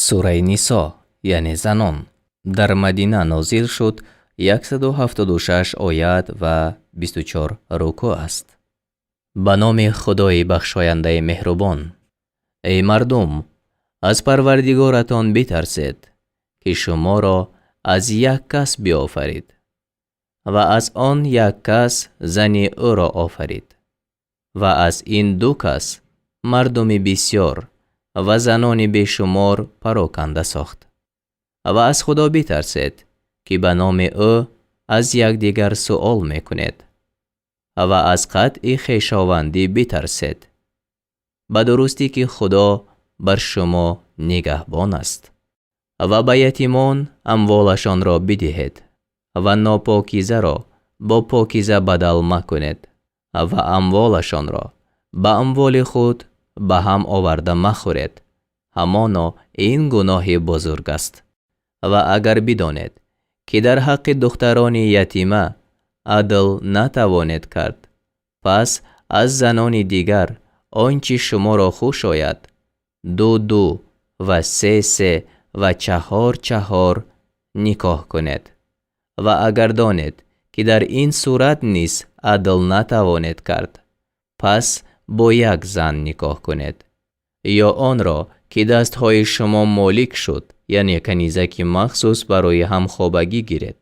Сураи Нисо, яъне занон, дар Мадина нозил шуд, 176 оят ва 24 рукӯъ аст. Ба номи Худои бахшояндаи меҳрубон. Эй мардум, аз Парвардигоратон битарсед, ки шуморо аз як кас биофарид ва аз он як кас зани ӯро офарид ва аз ин ду кас мардуми бисёр ва занони бешумор пароканда сохт. Ва аз Худо битарсед, ки ба номи ӯ аз якдигар суол мекунед, ва аз қатъи хешовандӣ битарсед. Ба дурустӣ ки Худо бар шумо нигаҳбон аст. Ва ба ятимон амволашонро бидиҳед ва нопокизаро бо покиза бадал макунед ва амволашонро ба амволи худ ба ҳам оварда махӯред. Ҳамоно ин гуноҳи бузург аст. Ва агар бидонед, ки дар ҳаққи духтарони ятима адл натавонед кард, пас аз занони дигар он чи шуморо хуш ояд, ду ду ва се се ва чаҳор чаҳор никоҳ кунед. Ва агар донед, ки дар ин сурат низ адл натавонед кард, пас бо як зан никоҳ кунед ё онро, ки дастҳои шумо молик шуд, яъне канизаки махсус барои ҳамхобагӣ гиред.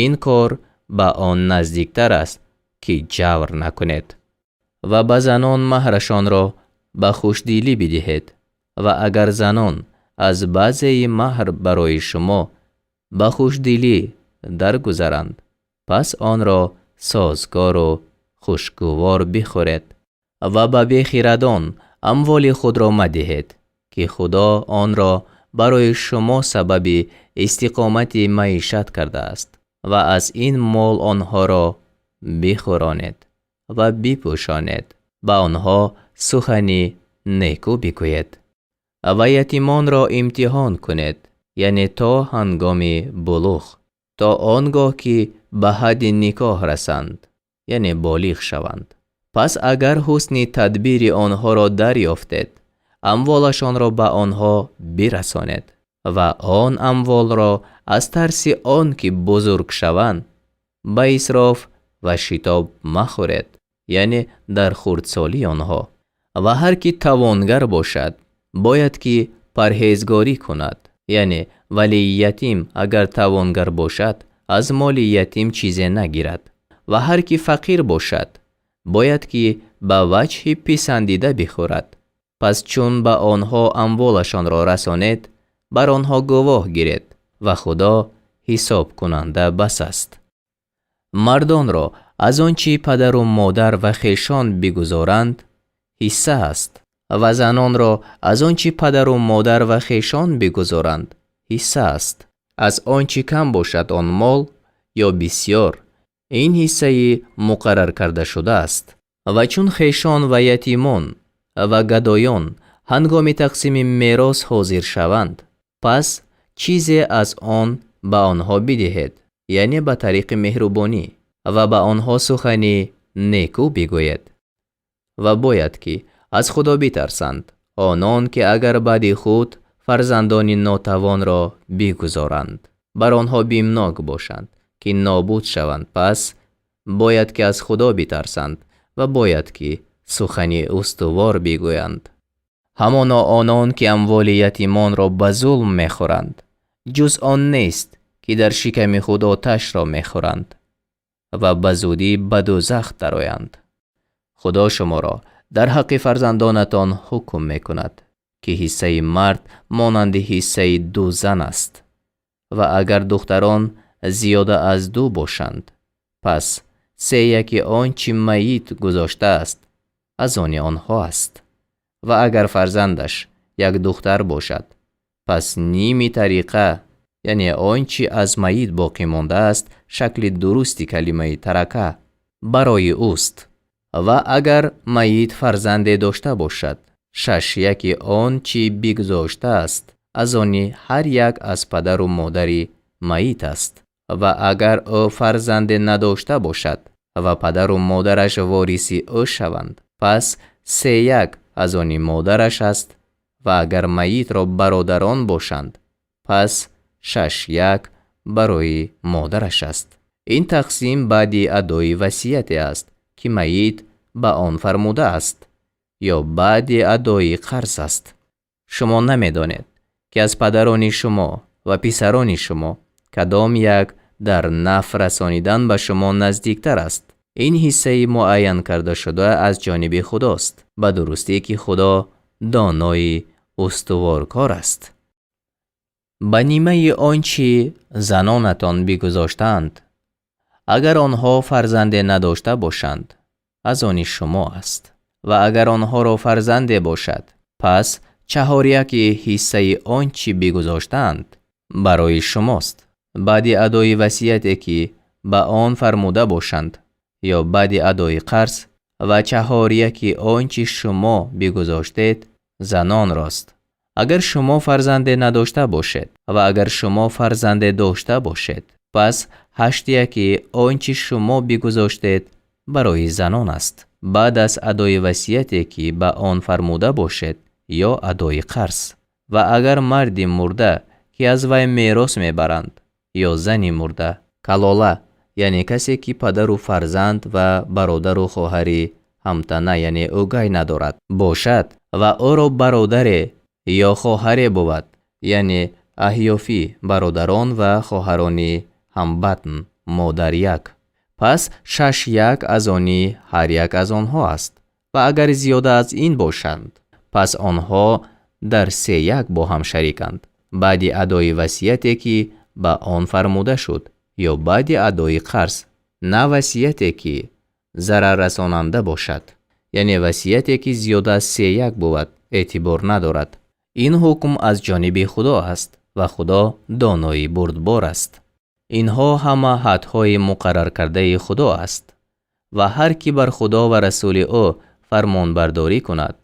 Ин кор ба он наздиктар аст, ки ҷавр накунед. Ва ба занон маҳрашонро ба хушдилӣ бидиҳед. Ва агар занон аз баъзеи маҳр барои шумо ба хушдилӣ даргузаранд, пас онро созгору хушгувор бихӯред. Ва ба бехирадон амволи худро мадиҳед, ки Худо онро барои шумо сабаби истиқомати маишат кардааст, ва аз ин мол онҳоро бихӯронед ва бипӯшонед, ба онҳо сухани неку бигӯед. Ва ятимонро имтиҳон кунед, яъне то ҳангоми булуғ, то он гоҳ ки ба ҳадди никоҳ расанд, яъне болиғ шаванд. Пас агар ҳусни тадбири онҳоро дарёфтед, амволашонро ба онҳо бирасонед ва он амволро аз тарси он ки бузург шаванд ба исроф ва шитоб махӯред, яъне дар хурдсолии онҳо. Ва ҳар ки тавонгар бошад, бояд ки парҳезгорӣ кунад, яъне валии ятим агар тавонгар бошад, аз моли ятим чизе нагирад. Ва ҳар ки фақир бошад, бояд ки ба ваҷҳи писандида бихӯрад. Пас чун ба онҳо амволашонро расонед, бар онҳо гувоҳ гиред, ва Худо ҳисобкунанда бас аст. Мардонро аз он чи падару модар ва хешон бигузоранд ҳисса аст, ва занонро аз он чи падару модар ва хешон бигузоранд ҳисса аст. Аз он чи кам бошад он мол ё бисёр, ин ҳиссаи муқаррар карда шудааст. Ва чун хешон ва ятимон ва гадоён ҳангоми тақсими мерос ҳозир шаванд, пас чизе аз он ба онҳо бидиҳед, яъне ба тариқи меҳрубонӣ, ва ба онҳо сухани неку бигӯед. Ва бояд ки аз Худо битарсанд онон, ки агар баъди худ фарзандони нотавонро бигузоранд, бар онҳо бимнок бошанд, ки нобуд шаванд. Пас бояд ки аз Худо битарсанд ва бояд ки сухани устувор бигӯянд. Ҳамоно онон ки амволи ятимонро ба зулм мехӯранд, ҷуз он нест, ки дар шиками худ оташро мехӯранд ва ба зудӣ ба дӯзах дароянд. Худо шуморо дар ҳаққи фарзандонатон ҳукм мекунад, ки ҳиссаи мард монанди ҳиссаи ду зан аст. Ва агар духтарон зиёда аз ду бошанд, пас сеяки он чи майит гузоштааст аз они онҳо аст. Ва агар фарзандаш як духтар бошад, пас ними тариқа, яъне он чи аз майит боқӣ мондааст, шакли дурусти калимаи тарака, барои ӯст. Ва агар майит фарзанде дошта бошад, шашяки он чи бигузоштааст аз они ҳар як аз падару модари майит аст. Ва агар ӯ фарзанде надошта бошад ва падару модараш вориси ӯ шаванд, пас сеяк аз они модараш аст Ва агар майитро бародарон бошанд, пас 6-1 барои модараш аст. Ин тақсим баъди адои васияте аст, ки майит ба он фармудааст, ё баъди адои қарз аст. Шумо намедонед, ки аз падарони шумо ва писарони шумо кадом як дар нафъ расонидан ба шумо наздиктар аст. Ин ҳиссаи муайян карда шуда аз ҷониби Худост, ба дурустӣ ки Худо донои устуворкор аст. Ба нимаи он чи занонатон бигузоштаанд, агар онҳо фарзанде надошта бошанд, аз они шумо аст. Ва агар онҳоро фарзанде бошад, пас чаҳоряки ҳиссаи он чи бигузоштаанд барои шумост, баъди адои васияте ки ба он фармуда бошанд, ё баъди адои қарз. Ва чаҳоряки он чи шумо бигузоштед занонрост, агар шумо фарзанде надошта бошед. Ва агар шумо фарзанде дошта бошед, пас ҳаштяки он чи шумо бигузоштед барои занон аст, баъд аз адои васияте ки ба он фармуда бошед ё адои қарз. Ва агар марди мурда, ки аз вай мерос мебаранд, ё зани мурда, калола, яъне касе ки падару фарзанд ва бародару хоҳари ҳамтана, яъне ӯгай надорад, бошад ва ӯро бародаре ё хоҳаре бувад, яъне аҳёфӣ, бародарон ва хоҳарони ҳамбатн модар як, пас 6-1 аз они ҳар як аз онҳо аст. Ва агар зиёда аз ин бошанд, пас онҳо дар 3-1 бо ҳам шариканд, баъди адои васияте ки ба он фармуда шуд, ё баъди адои қарз, на васияте ки зараррасонанда бошад, яъне васияте ки зиёда аз 3-1 бувад эътибор надорад. Ин ҳукм аз ҷониби Худо аст ва Худо донои бурдбор аст. Инҳо ҳама ҳадҳои муқарраркардаи Худо аст ва ҳар ки бар Худо ва расули ӯ фармонбардорӣ кунад,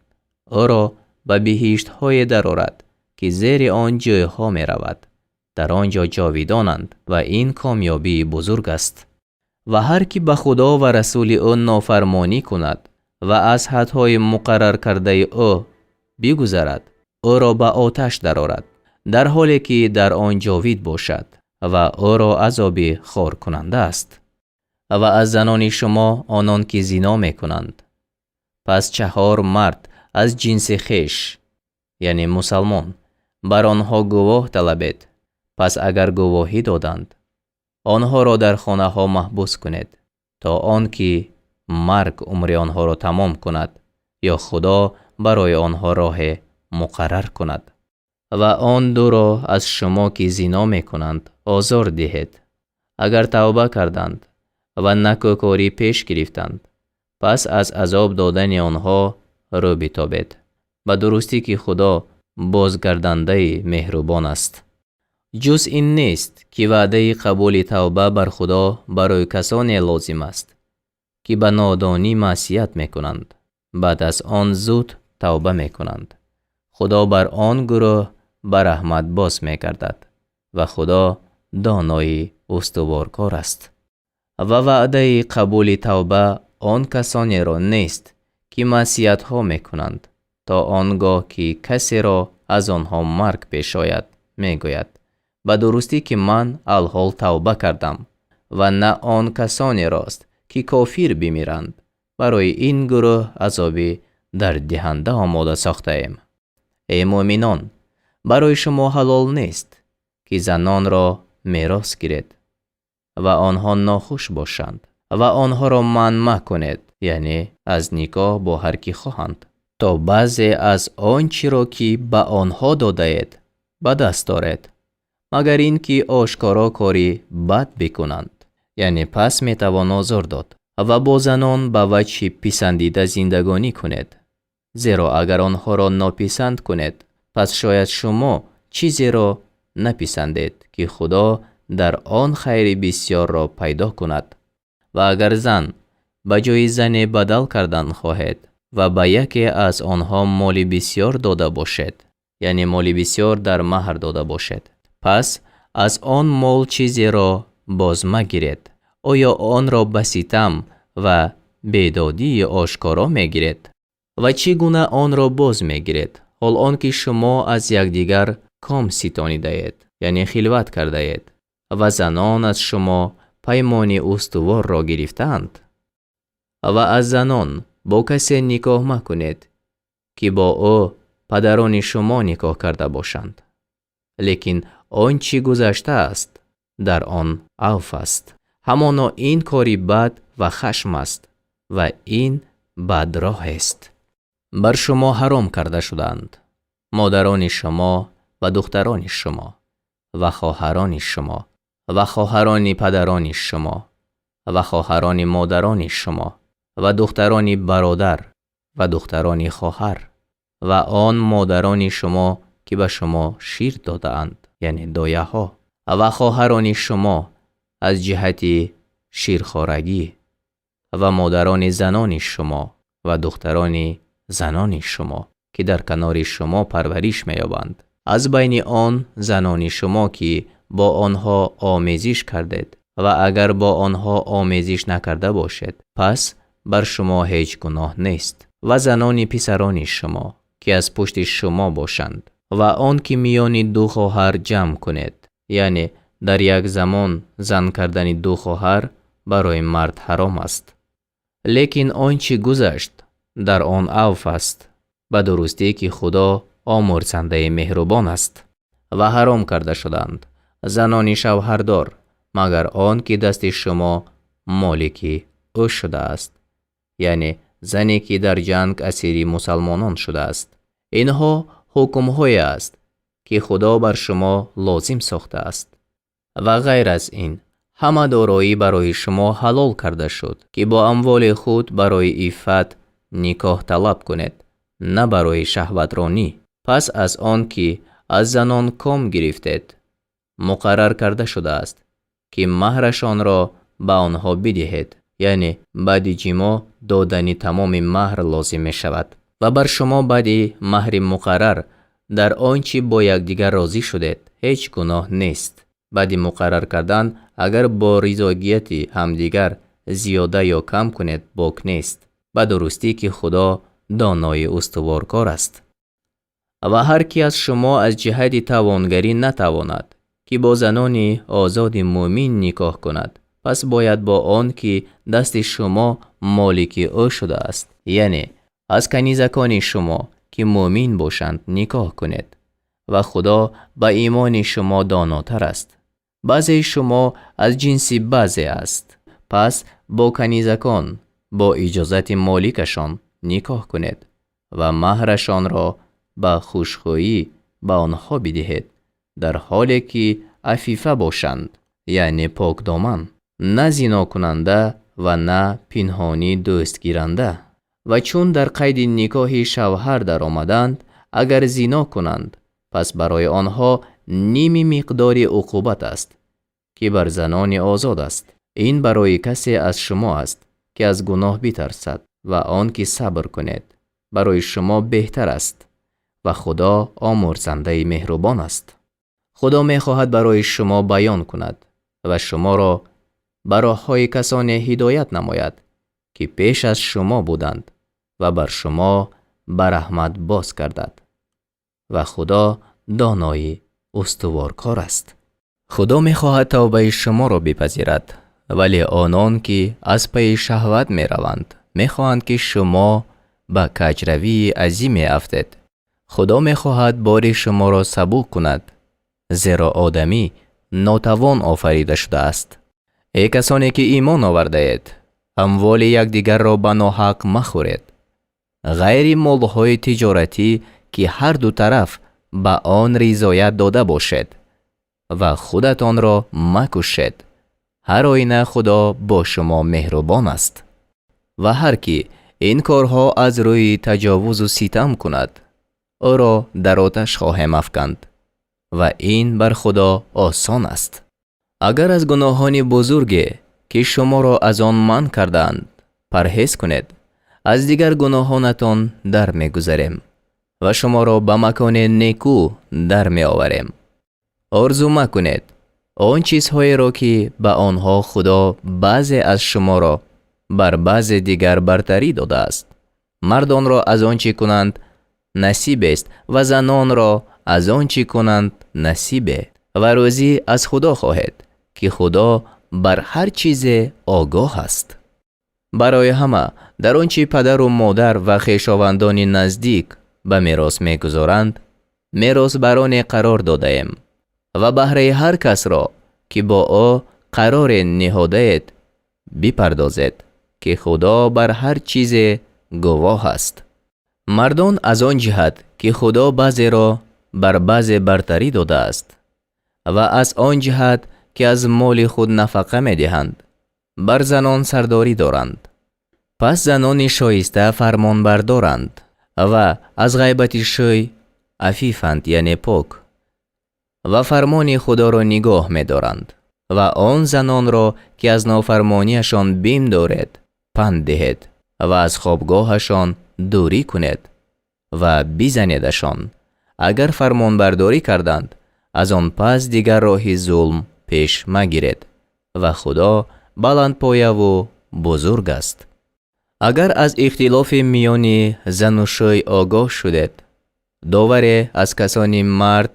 ӯро ба биҳиштҳое дарорад, ки зери он ҷӯйҳо меравад, дар он ҷо ҷовидонанд, ва ин комёбии бузург аст. Ва ҳар ки ба Худо ва расули ӯ нофармонӣ кунад ва аз ҳадҳои муқарраркардаи ӯ бигузарад, ӯро ба оташ дарорад, дар ҳоле ки дар он ҷовид бошад, ва ӯро азоби хоркунанда аст. Ва аз занони шумо онон ки зино мекунанд, пас 4 мард аз ҷинси хеш, яъне мусалмон, бар онҳо гувоҳ талабед. Пас агар гувоҳӣ доданд, онҳоро дар хонаҳо маҳбус кунед, то он ки марг умри онҳоро тамом кунад ё Худо барои онҳо роҳе муқаррар кунад. Ва он дуро аз шумо ки зино мекунанд озор диҳед. Агар тавба карданд ва накӯкорӣ пеш гирифтанд, пас аз азоб додани онҳо рӯ битобед. Ба дурустӣ ки Худо бозгардандаи меҳрубон аст. Ҷуз ин нест, ки ваъдаи қабули тавба бар Худо барои касоне лозим аст, ки ба нодонӣ маъсият мекунанд, баъд аз он зуд тавба мекунанд. Худо бар он гурӯҳ ба раҳмат боз мегардад ва Худо донои устуворкор аст. Ва ваъдаи қабули тавба он касонеро нест, ки маъсиятҳо мекунанд, то он гоҳ ки касеро аз онҳо марг пеш ояд, мегӯяд: ба дурустӣ ки ман алҳол тавба кардам. Ва на он касонерост, ки кофир бимиранд. Барои ин гурӯҳ азоби дарддиҳанда омода сохтаем. Эй муъминон, барои шумо ҳалол нест, ки занонро мерос гиред ва онҳо нохуш бошанд, ва онҳоро манъ макунед, яъне аз никоҳ бо ҳар ки хоҳанд, то баъзе аз он чиро ки ба онҳо додаед ба даст оред, магар ин ки ошкоро кори бад бикунанд, яъне пас метавон озор дод. Ва бо занон ба ваҷҳи писандида зиндагонӣ кунед, зеро агар онҳоро нописанд кунед, пас шояд шумо чизеро написандед, ки Худо дар он хайри бисёрро пайдо кунад. Ва агар зан ба ҷои зане бадал кардан хоҳед ва ба яке аз онҳо моли бисёр дода бошед, яъне моли бисёр дар маҳр дода бошед, пас аз он мол чизеро боз магиред. Оё онро ба ситам ва бедодии ошкоро мегиред? Ва чӣ гуна онро боз мегиред, Ҳол он ки шумо аз якдигар ком ситонидаед, яъне хилват кардаед, ва занон аз шумо паймони устуворро гирифтаанд. Ва аз занон бо касе никоҳ макунед, ки бо ӯ падарони шумо никоҳ карда бошанд. Лекин он чи гузаштааст, дар он авф аст. Ҳамоно ин кори бад ва хашм аст ва ин бадроҳ аст. Бар шумо ҳаром карда шудаанд модарони шумо ва духтарони шумо ва хоҳарони шумо ва хоҳарони падарони шумо ва хоҳарони модарони шумо ва духтарони бародар ва духтарони хоҳар ва он модарони шумо ки ба шумо шир додаанд, яъне дояҳо, ва хоҳарони шумо аз ҷиҳати ширхорагӣ ва модарони занони шумо ва духтарони занони шумо ки дар канори шумо парвариш меёбанд, аз байни он занони шумо ки бо онҳо омезиш кардед, ва агар бо онҳо омезиш накарда бошед, пас бар шумо ҳеҷ гуноҳ нест. Ва занони писарони шумо ки аз пушти шумо бошанд, ва он ки миёни ду хоҳар ҷамъ кунед, яъне дар як замон зан кардани ду хоҳар барои мард ҳаром аст. Лекин он чи гузашт, дар он авф аст, ба дурустӣ ки Худо омурзандаи меҳрубон аст. Ва ҳаром карда шуданд занони шавҳардор, магар он ки дасти шумо молики ӯ шудааст, яъне зане ки дар ҷанг асири мусалмонон шудааст. Инҳо ҳукмҳое аст, ки Худо бар шумо лозим сохтааст. Ва ғайр аз ин, ҳама дороӣ барои шумо ҳалол карда шуд, ки бо амволи худ барои иффат никоҳ талаб кунед, на барои шаҳватронӣ. Пас аз он ки аз занон ком гирифтед, муқаррар карда шудааст, ки маҳрашонро ба онҳо бидиҳед, яъне баъди ҷимоъ додани тамоми маҳр лозим мешавад. Ва бар шумо баъди маҳри муқаррар дар он чи бо якдигар розӣ шудед, ҳеҷ гуноҳ нест. Баъди муқаррар кардан агар бо ризогияти ҳамдигар зиёда ё кам кунед, бок нест. Ба дурустӣ ки Худо донои устуворкор аст. Ва ҳар ки аз шумо аз ҷиҳати тавонгарӣ натавонад, ки бо занони озоди мӯмин никоҳ кунад, пас бояд бо он ки дасти шумо молики ӯ шудааст, яъне аз канизакони шумо ки мӯмин бошанд никоҳ кунед, ва Худо ба имони шумо донотар аст. Баъзеи шумо аз ҷинси баъзе аст, пас бо канизакон бо иҷозати моликашон никоҳ кунед ва маҳрашонро ба хушхӯӣ ба онҳо бидиҳед, дар ҳоле ки афифа бошанд, яъне покдоман, на зинокунанда ва на пинҳонӣ дӯстгиранда. Ва чун дар қайди никоҳи шавҳар даромаданд, агар зино кунанд, пас барои онҳо ними миқдори уқубат аст, ки бар занони озод аст. Ин барои касе аз шумо аст, ки аз гуноҳ битарсад, ва он ки сабр кунед барои шумо беҳтар аст, ва Худо омурзандаи меҳрубон аст. Худо мехоҳад барои шумо баён кунад ва шуморо ба роҳҳои касоне ҳидоят намояд, ки пеш аз шумо буданд, ва бар шумо ба раҳмат боз гардад. Ва Худо донои устуворкор аст. Худо мехоҳад тавбаи шуморо бипазирад, вале онон ки аз пайи шаҳват мераванд, мехоҳанд ки шумо ба каҷравии азиме афтед. Худо мехоҳад бори шуморо сабук кунад, зеро одамӣ нотавон офарида шудааст. Эй касоне ки имон овардаед, амволи якдигарро ба ноҳақ махӯред, ғайри молҳои тиҷоратӣ ки ҳар ду тараф ба он ризоят дода бошед, ва худатонро макушед. Ҳар оина Худо бо шумо меҳрубон аст. Ва ҳар ки ин корҳо аз рӯи таҷовузу ситам кунад, ӯро дар оташ хоҳем афканд, ва ин бар Худо осон аст. Агар аз гуноҳони бузурге, ки шуморо аз он манъ кардаанд, парҳез кунед, аз дигар гуноҳонатон дар мегузарем ва шуморо ба макони неку дар меоварем. Орзу макунед он чизҳоеро, ки ба онҳо Худо баъзе аз шуморо бар баъзе дигар бартарӣ додааст. Мардонро аз он чӣ кунанд Насибест ва занонро аз он чӣ кунанд насибе, ва рӯзӣ аз Худо хоҳед, ки Худо бар ҳар чизе огоҳ аст. Барои ҳама дар он чӣ падару модар ва хешовандони наздик ба мерос мегузоранд, меросбароне қарор додаем ва баҳраи ҳар касро ки бо ӯ қароре ниҳодаед бипардозед, ки Худо бар ҳар чизе гувоҳ аст. Мардон аз он ҷиҳат ки Худо баъзеро бар баъзе бартарӣ додааст ва аз он ҷиҳат ки аз моли худ нафақа медиҳанд, бар занон сардорӣ доранд. Пас занони шоиста фармонбардоранд ва аз ғайбати шӯй афифанд, яъне пок, ва фармони Худоро нигоҳ медоранд ва он занонро ки аз нофармониашон бим доред панд диҳед ва аз хобгоҳашон дурӣ кунед ва бизанедашон. Агар фармонбардорӣ карданд, аз он пас дигар роҳи зулм пеш магиред ва Худо баландпояву бузург аст. Агар аз ихтилофи миёни зану шӯй огоҳ шудед, доваре аз касони мард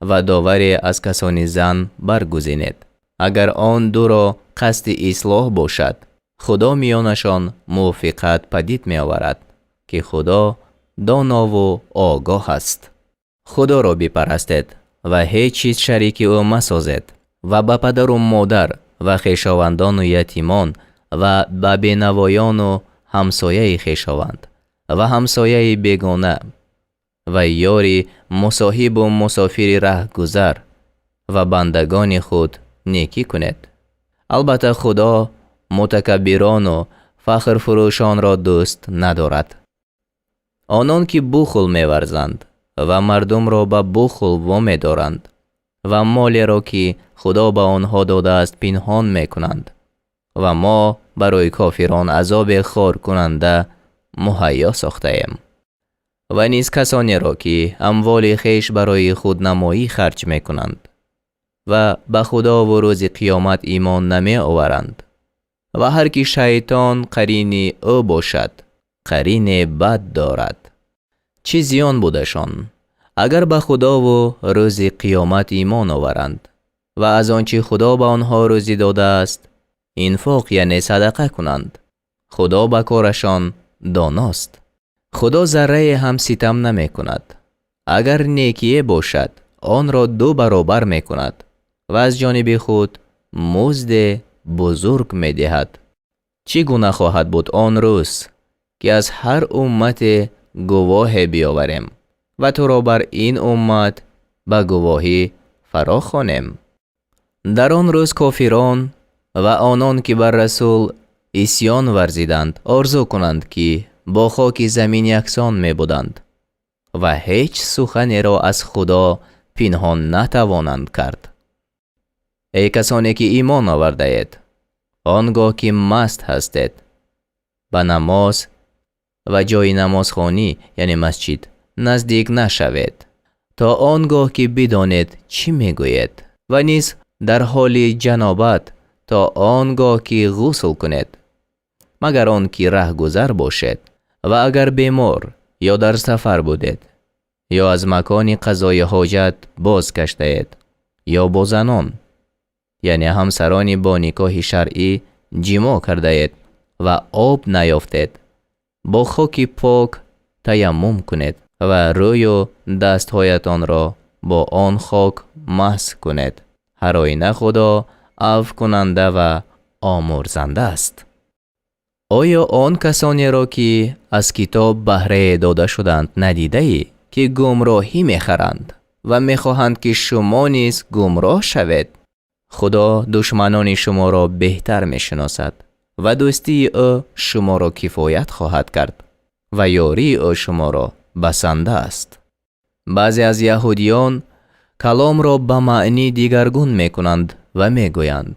ва доваре аз касони зан баргузинед. Агар он дуро қасди ислоҳ бошад, Худо миёнашон мувофиқат падид меоварад, ки Худо донову огоҳ аст. Худоро бипарастед ва ҳеҷ чиз шарики ӯ масозед ва ба падару модар ва хешовандону ятимон ва ба бенавоёну ҳамсояи хешованд ва ҳамсояи бегона ва ёри мусоҳибу мусофири раҳгузар ва бандагони худ некӣ кунед. Албатта Худо мутакаббирону фахрфурӯшонро дӯст надорад. Онон ки бухл меварзанд ва мардумро ба бухл вомедоранд ва молеро ки Худо ба онҳо додааст пинҳон мекунанд, ва мо барои кофирон азобе хоркунанда муҳайё сохтаем. Ва низ касонеро ки амволи хеш барои худнамоӣ харҷ мекунанд ва ба Худову рӯзи қиёмат имон намеоваранд, ва ҳар ки шайтон қарини ӯ бошад, қарине бад дорад. Чӣ зиён будашон агар ба Худову рӯзи қиёмат имон оваранд ва аз он чӣ Худо ба онҳо рӯзӣ додааст инфоқ, яъне садақа кунанд. Худо ба корашон доност. Худо заррае ҳам ситам намекунад. Агар некие бошад, онро ду баробар мекунад ва аз ҷониби худ музде бузург медиҳад. Чӣ гуна хоҳад буд он рӯз ки аз ҳар уммате гувоҳе биёварем ва туро бар ин уммат ба гувоҳӣ фаро хонем? Дар он рӯз кофирон ва онон ки бар расул исьён варзиданд орзу кунанд ки бо хоки замин яксон мебуданд ва ҳеҷ суханеро аз Худо пинҳон натавонанд кард. Эй касоне ки имон овардаед, он гоҳ ки маст ҳастед, ба намоз ва ҷои намозхонӣ, яъне масҷид, наздик нашавед, то он гоҳ ки бидонед чӣ мегӯед, ва низ дар ҳоли ҷанобат то он гоҳ ки ғусл кунед, магар он ки раҳгузар бошед, ва агар бемор ё дар сафар будед, ё аз макони қазои ҳоҷат боз гаштаед, ё бо занон, яъне ҳамсарони бо никоҳи шаръӣ ҷимоъ кардаед ва об наёфтед, бо хоки пок таяммум кунед ва рӯю дастҳоятонро бо он хок масҳ кунед. Ҳар оина Худо афвкунанда ва омурзанда аст. Оё он касонеро ки аз китоб баҳрае дода шуданд надидаӣ, ки гумроҳӣ мехаранд ва мехоҳанд ки шумо низ гумроҳ шавед? Худо душманони шуморо беҳтар мешиносад ва дӯстии ӯ шуморо кифоят хоҳад кард ва ёрии ӯ шуморо басанда аст. Баъзе аз яҳудиён каломро ба маъни дигаргун мекунанд ва мегӯянд: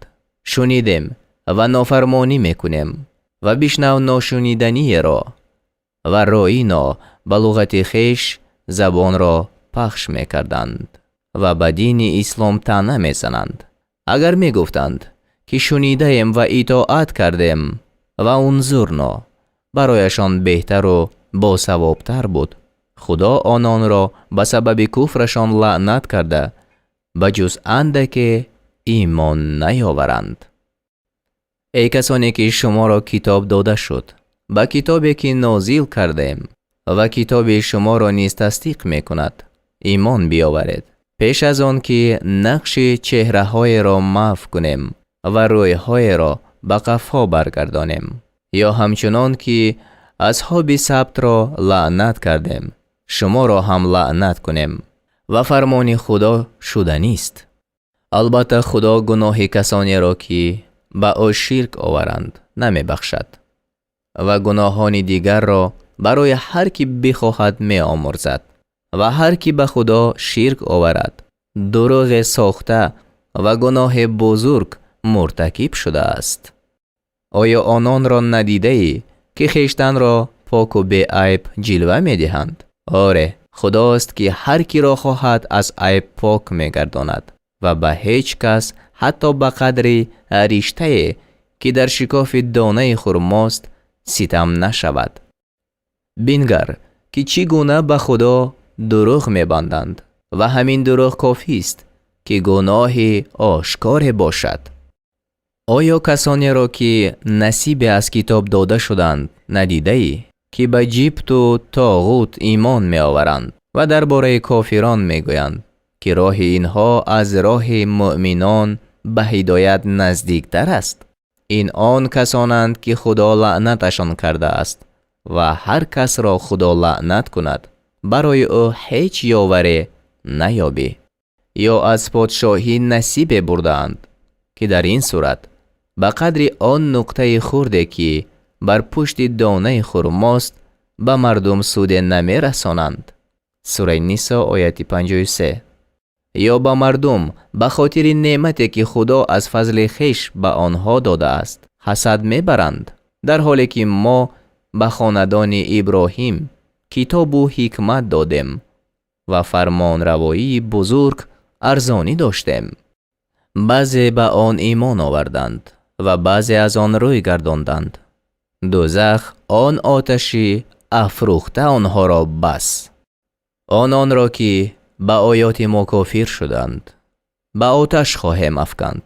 шунидем ва нофармонӣ мекунем, ва бишнав ношуниданиеро, ва роино ба луғати хеш забонро пахш мекарданд ва ба дини ислом таъна мезананд. Агар мегуфтанд ки шунидаем ва итоат кардем ва унзурно, барояшон беҳтару босавобтар буд. Худо ононро ба сабаби куфрашон лаънат карда, ба ҷуз андаке имон наёваранд. Эй касоне ки шуморо китоб дода шуд, ба китобе ки нозил кардем ва китоби шуморо низ тасдиқ мекунад, имон биёваред. Пеш аз он ки нақши чеҳраҳоеро маҳв кунем ва рӯйҳоеро ба қафо баргардонем, ё ҳамчунон ки асҳоби сабтро лаънат кардем, шуморо ҳам лаънат кунем ва фармони Худо шуданист. Албатта Худо гуноҳи касонеро ки ба ӯ ширк оваранд намебахшад ва гуноҳони дигарро барои ҳар ки бихоҳад меомӯрзад ва ҳар ки ба Худо ширк оварад дурӯғе сохта ва гуноҳи бузург муртакиб шудааст. Оё ононро надидаӣ ки хештанро пок ва беайб ҷилва медиҳанд? Оре, Худост ки ҳар киро хоҳад аз айб пок мегардонад ва ба ҳеҷ кас ҳатто ба қадри риштае ки дар шикофи донаи хурмост ситам нашавад. Бингар ки чӣ гуна ба Худо дурӯғ мебанданд ва ҳамин дурӯғ кофист ки гуноҳи ошкоре бошад. Оё касонеро ки насибе аз китоб дода шуданд надидаӣ ки ба ҷибту тоғут имон меоваранд ва дар бораи кофирон мегӯянд ки роҳи инҳо аз роҳи муъминон ба ҳидоят наздиктар аст? Ин он касонанд ки Худо лаънаташон кардааст ва ҳар касро Худо лаънат кунад барои ӯ ҳеҷ ёваре наёбӣ. Ё аз подшоҳӣ насибе бурдаанд ки дар ин сурат ба қадри он нуқтаи хурде ки бар пушти донаи хурмост ба мардум суде намерасонанд. Сураи Нисо, ояти 53. Ё ба мардум ба хотири неъмате ки Худо аз фазли хеш ба онҳо додааст ҳасад мебаранд, дар ҳоле ки мо ба хонадони Иброҳим китобу ҳикмат додем ва фармонравоии бузург арзонӣ доштем. Баъзе ба он имон оварданд ва баъзе аз он рӯй гардонданд. Дӯзах он оташи афрӯхта онҳоро бас. Ононро ки ба оёти мо кофир шуданд ба оташ хоҳем афканд.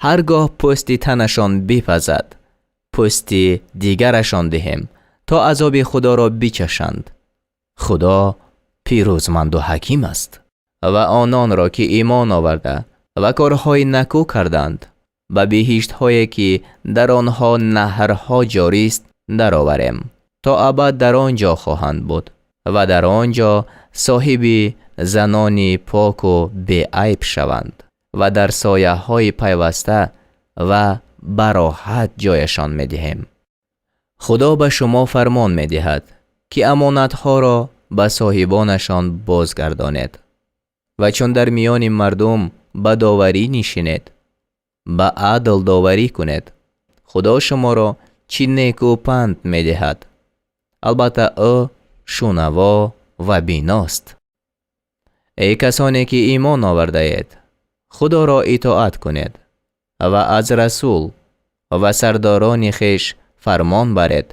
Ҳар гоҳ пӯсти танашон бипазад, пӯсти дигарашон диҳем то азоби Худоро бичашанд. Худо пирӯзманду ҳаким аст. Ва ононро ки имон оварда ва корҳои накӯ карданд ба биҳиштҳое ки дар онҳо наҳрҳо ҷорист дароварем, то абад дар он ҷо хоҳанд буд ва дар он ҷо соҳиби занони поку беайб шаванд ва дар сояҳои пайваста ва бароҳат ҷояшон медиҳем. Худо ба шумо фармон медиҳад ки амонатҳоро ба соҳибонашон бозгардонед ва чун дар миёни мардум ба доварӣ нишинед, ба адл доварӣ кунед. Худо шуморо чӣ неку панд медиҳад. Албатта ӯ шунаво ва биност. Эй касоне ки имон овардаед, Худоро итоат кунед ва аз расул ва сардорони хеш фармон баред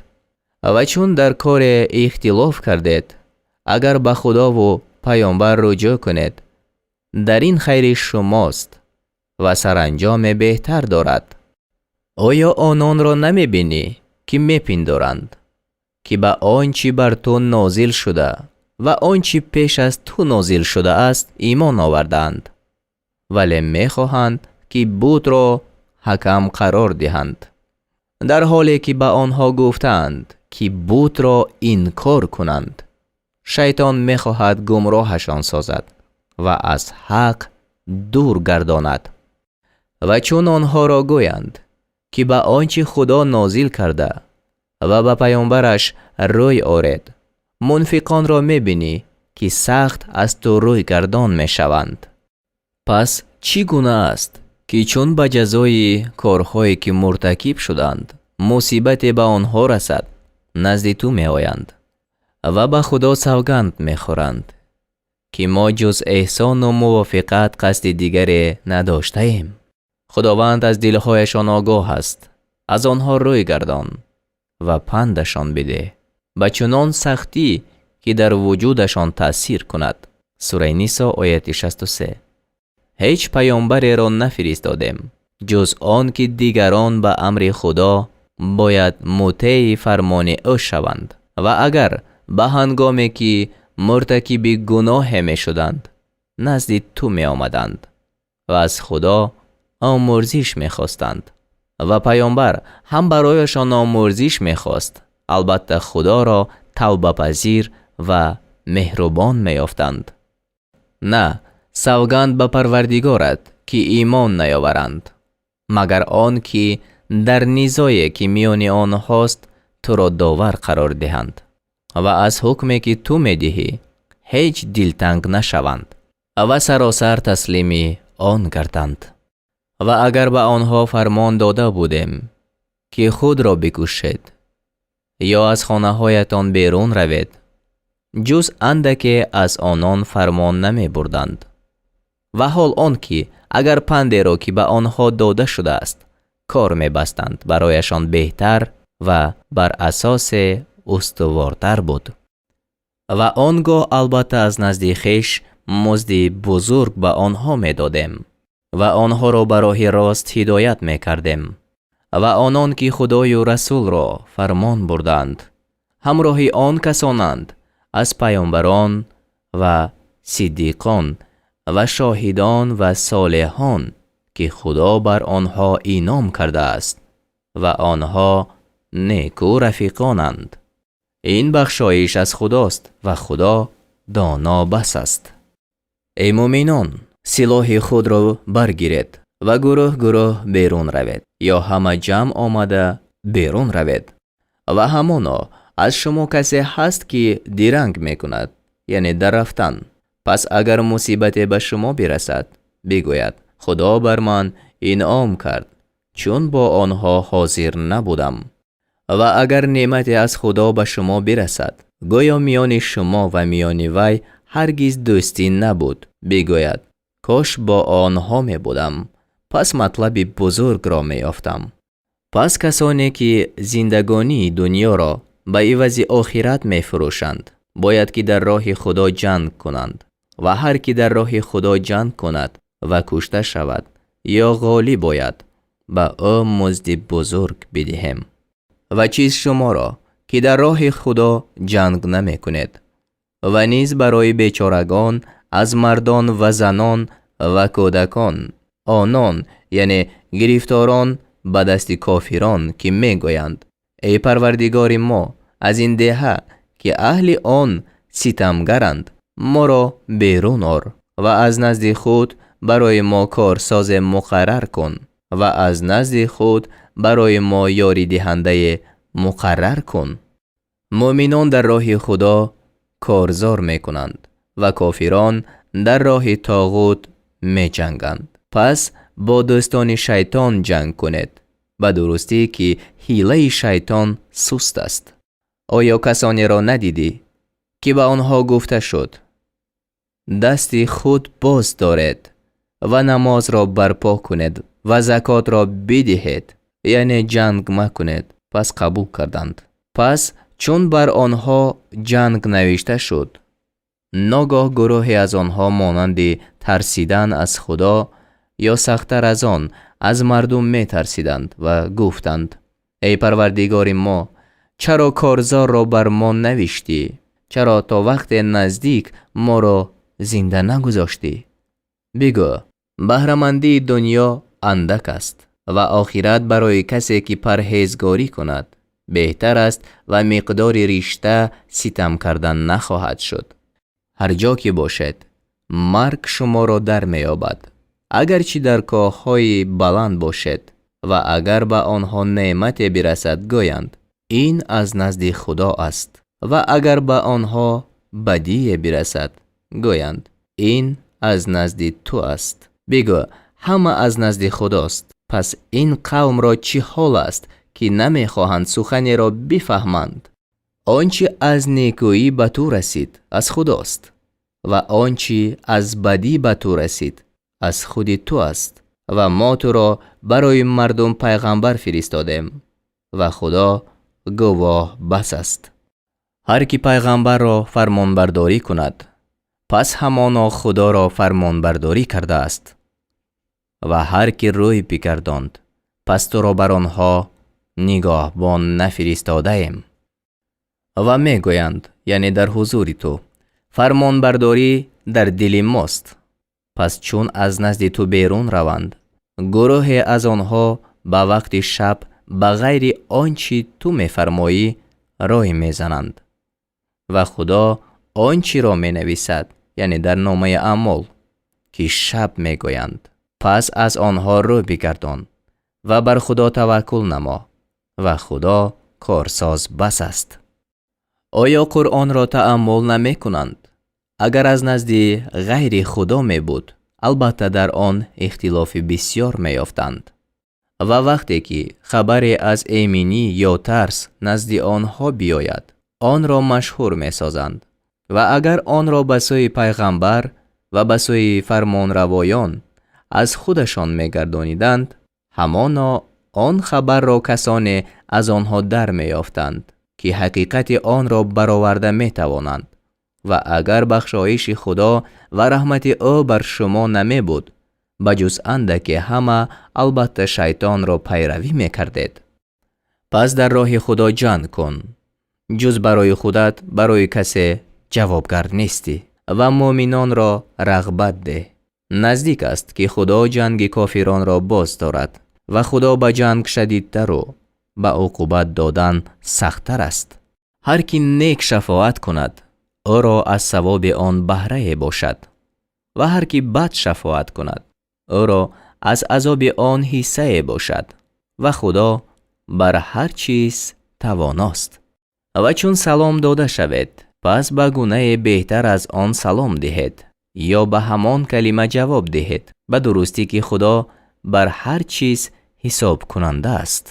ва чун дар коре ихтилоф кардед, агар ба Худову паёмбар руҷӯъ кунед, дар ин хайри шумост ва саранҷоме беҳтар дорад. Оё ононро намебинӣ ки мепиндоранд ки ба он чӣ бар ту нозил шуда ва он чӣ пеш аз ту нозил шудааст имон овардаанд, вале мехоҳанд ки бутро ҳакам қарор диҳанд, дар ҳоле ки ба онҳо гуфтаанд ки бутро инкор кунанд. Шайтон мехоҳад гумроҳашон созад ва аз ҳақ дур гардонад. Ва чун онҳоро гӯянд ки ба он чӣ Худо нозил карда ва ба паёмбараш рӯй оред, мунфиқонро мебинӣ ки сахт аз ту рӯйгардон мешаванд. Пас чӣ гуна аст ки чун ба ҷазои корҳое ки муртакиб шуданд мусибате ба онҳо расад, назди ту меоянд ва ба Худо савганд мехӯранд ки мо ҷуз эҳсону мувофиқат қасди дигаре надоштаем. Худованд аз дилҳояшон огоҳ аст, аз онҳо рӯй гардон ва пандашон бидеҳ ба чунон сахтӣ ки дар вуҷудашон таъсир кунад. Сураи Нисо, ояти 63. Ҳеҷ паёмбареро нафиристодем, ҷуз он ки дигарон ба амри Худо бояд мутеи фармони ӯ шаванд. Ва агар ба ҳангоме ки муртакиби гуноҳе мешуданд, назди ту меомаданд ва аз Худо омӯрзиш мехостанд ва паёмбар ҳам барояшон омӯрзиш мехост, албатта Худоро тавбапазир ва меҳрубон меёфтанд. На, савганд ба Парвардигорат, ки имон наёваранд, магар он ки дар низое ки миёни онҳост туро довар қарор диҳанд ва аз ҳукме ки ту медиҳӣ ҳеҷ дилтанг нашаванд ва саросар таслими он гарданд. Ва агар ба онҳо фармон дода будем, ки худро бикушед ё аз хонаҳоятон берун равед, ҷуз андаке аз онон фармон намебурданд. Ва ҳол он ки агар пандеро ки ба онҳо дода шудааст кор мебастанд, барояшон беҳтар ва бар асосе устувортар буд. Ва он гоҳ албатта аз назди хеш музди бузург ба онҳо медодем ва онҳоро ба роҳи рост ҳидоят мекардем. Ва онон ки Худою Расулро фармон бурданд, ҳамроҳи он касонанд аз паёмбарон ва сиддиқон ва шоҳидон ва солеҳон, ки Худо бар онҳо инъом кардааст ва онҳо неку рафиқонанд. Ин бахшоиш аз Худост ва Худо доно бас аст. Эй мӯъминон, силоҳи худро баргиред ва гурӯҳ гурӯҳ берун равед ё ҳама ҷамъ омада берун равед. Ва ҳамоно аз шумо касе ҳаст ки диранг мекунад, яъне дар рафтан. Пас агар мусибате ба шумо бирасад, бигӯяд: Худо бар ман инъом кард, чун бо онҳо ҳозир набудам. Ва агар неъмате аз Худо ба шумо бирасад, гӯё миёни шумо ва миёни вай ҳаргиз дӯстӣ набуд, бигӯяд: кош бо онҳо мебудам, пас матлаби бузургро меёфтам. Пас касоне ки зиндагонии дунёро ба ивази охират мефурӯшанд, бояд ки дар роҳи Худо ҷанг кунанд. Ва ҳар ки дар роҳи Худо ҷанг кунад ва кушта шавад ё ғолиб ояд, ба ӯ музди бузург бидиҳем. Ва чиз шуморо ки дар роҳи Худо ҷанг намекунед. Ва низ барои бечорагон аз мардон ва занон ва кӯдакон, онон, яъне гирифторон ба дасти кофирон, ки мегӯянд: эй Парвардигори мо, аз ин деҳа ки аҳли он ситамгаранд, моро берун ор ва аз назди худ барои мо корсозе муқаррар кун ва аз назди худ барои мо ёридиҳандае муқаррар кун. Мӯъминон дар роҳи Худо корзор мекунанд ва кофирон дар роҳи тоғут меҷанганд. Пас бо дӯстони шайтон ҷанг кунед, ба дурустӣ ки ҳилаи шайтон суст аст. Оё касонеро надидӣ ки ба онҳо гуфта шуд: дасти худ боз доред ва намозро барпо кунед ва закотро бидиҳед, яъне ҷанг макунед? Пас қабул карданд. Пас чун бар онҳо ҷанг навишта шуд, ногоҳ гурӯҳе аз онҳо монанди тарсидан аз Худо ё сахттар аз он аз мардум метарсиданд ва гуфтанд: эй Парвардигори мо, чаро корзорро бар мо навиштӣ? Чаро то вақте наздик моро зинда нагузоштӣ? Бигӯ: баҳрамандии дунё андак аст ва охират барои касе ки парҳезгорӣ кунад беҳтар аст ва миқдори ришта ситам кардан нахоҳад шуд. Ҳар ҷо ки бошед, марг шуморо дар меёбад, агарчи дар коҳҳои баланд бошед, ва агар ба онҳо неъмате бирасад, гӯянд: ин аз назди Худо аст. Ва агар ба онҳо бадие бирасад, гӯянд: ин аз назди ту аст. Бигӯ: ҳама аз назди Худост. Пас ин қавмро чӣ ҳол аст ки намехоҳанд суханеро бифаҳманд? Он чи аз некӯӣ ба ту расид аз Худост ва он чи аз бадӣ ба ту расид аз худи ту аст ва мо туро барои мардум пайғамбар фиристодем ва Худо гувоҳ бас аст. Ҳар ки пайғамбарро фармонбардорӣ кунад, пас ҳамоно Худоро фармонбардорӣ кардааст. Ва ҳар ки рӯй бигардонд, пас туро бар онҳо нигоҳбон нафиристодаем. Ва мегӯянд, яъне дар ҳузури ту, фармонбардорӣ дар дили мост. Пас чун аз назди ту берун раванд, гурӯҳе аз онҳо ба вақти шаб ба ғайри он чи ту мефармоӣ рой мезананд. Ва Худо он чиро менависад, яъне дар номаи аъмол, ки шаб мегӯянд. Пас аз онҳо рӯ бигардон ва бар Худо таваккул намо ва Худо корсоз бас аст. Оё Қуръонро тааммул намекунанд? Агар аз назди ғайри Худо мебуд, албатта дар он ихтилофи бисёр меёфтанд. Ва вақте ки хабаре аз эминӣ ё тарс назди онҳо биёяд, онро машҳур месозанд. Ва агар онро ба сӯи пайғамбар ва ба сӯи фармонравоён аз худашон мегардониданд, ҳамоно он хабарро касоне аз онҳо дар меёфтанд, ки ҳақиқати онро бароварда метавонанд. Ва агар бахшоиши Худо ва раҳмати ӯ бар шумо намебуд, ба ҷуз андаке ҳама албатта шайтонро пайравӣ мекардед. Пас дар роҳи Худо ҷанг кун, ҷуз барои худат барои касе ҷавобгар нестӣ ва муъминонро рағбат деҳ. Наздик аст, ки Худо ҷанги кофиронро боз дорад ва Худо ба ҷанг шадидтару ба уқубат додан сахттар аст. Ҳар ки нек шафоат кунад, ӯро аз савоби он баҳрае бошад ва ҳар ки бад шафоат кунад, ӯро аз азоби он ҳиссае бошад ва Худо бар ҳар чиз тавоност. Ва чун салом дода шавед, пас ба гунае беҳтар аз он салом диҳед ё ба ҳамон калима ҷавоб диҳед, ба дурустӣ ки Худо бар ҳар чиз ҳисобкунанда аст.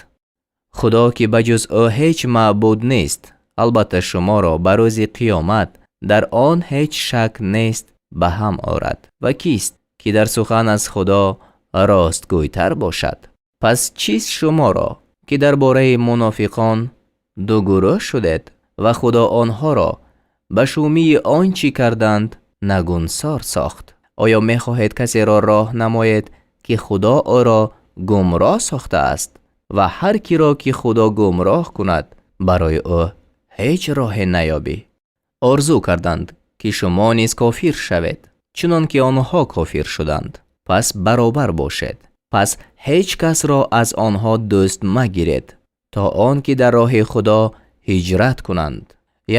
Худо ки ба ҷуз ӯ ҳеҷ маъбуд нест, албатта шуморо ба рӯзи қиёмат дар он ҳеҷ шак нест ба ҳам орад. Ва кист ки дар сухан аз Худо ростгӯйтар бошад? Пас чист шуморо ки дар бораи мунофиқон ду гурӯҳ шудед ва Худо онҳоро ба шумии он чӣ карданд нагунсор сохт? Оё мехоҳед касеро роҳ намоед ки Худо ӯро гумроҳ сохтааст? Ва ҳар киро ки Худо гумроҳ кунад, барои ӯ ҳеҷ роҳе наёбӣ. Орзу карданд ки шумо низ кофир шавед, чунон ки онҳо кофир шуданд. Пас баробар бошед. Пас ҳеҷ касро аз онҳо дӯст магиред, то он ки дар роҳи Худо ҳиҷрат кунанд,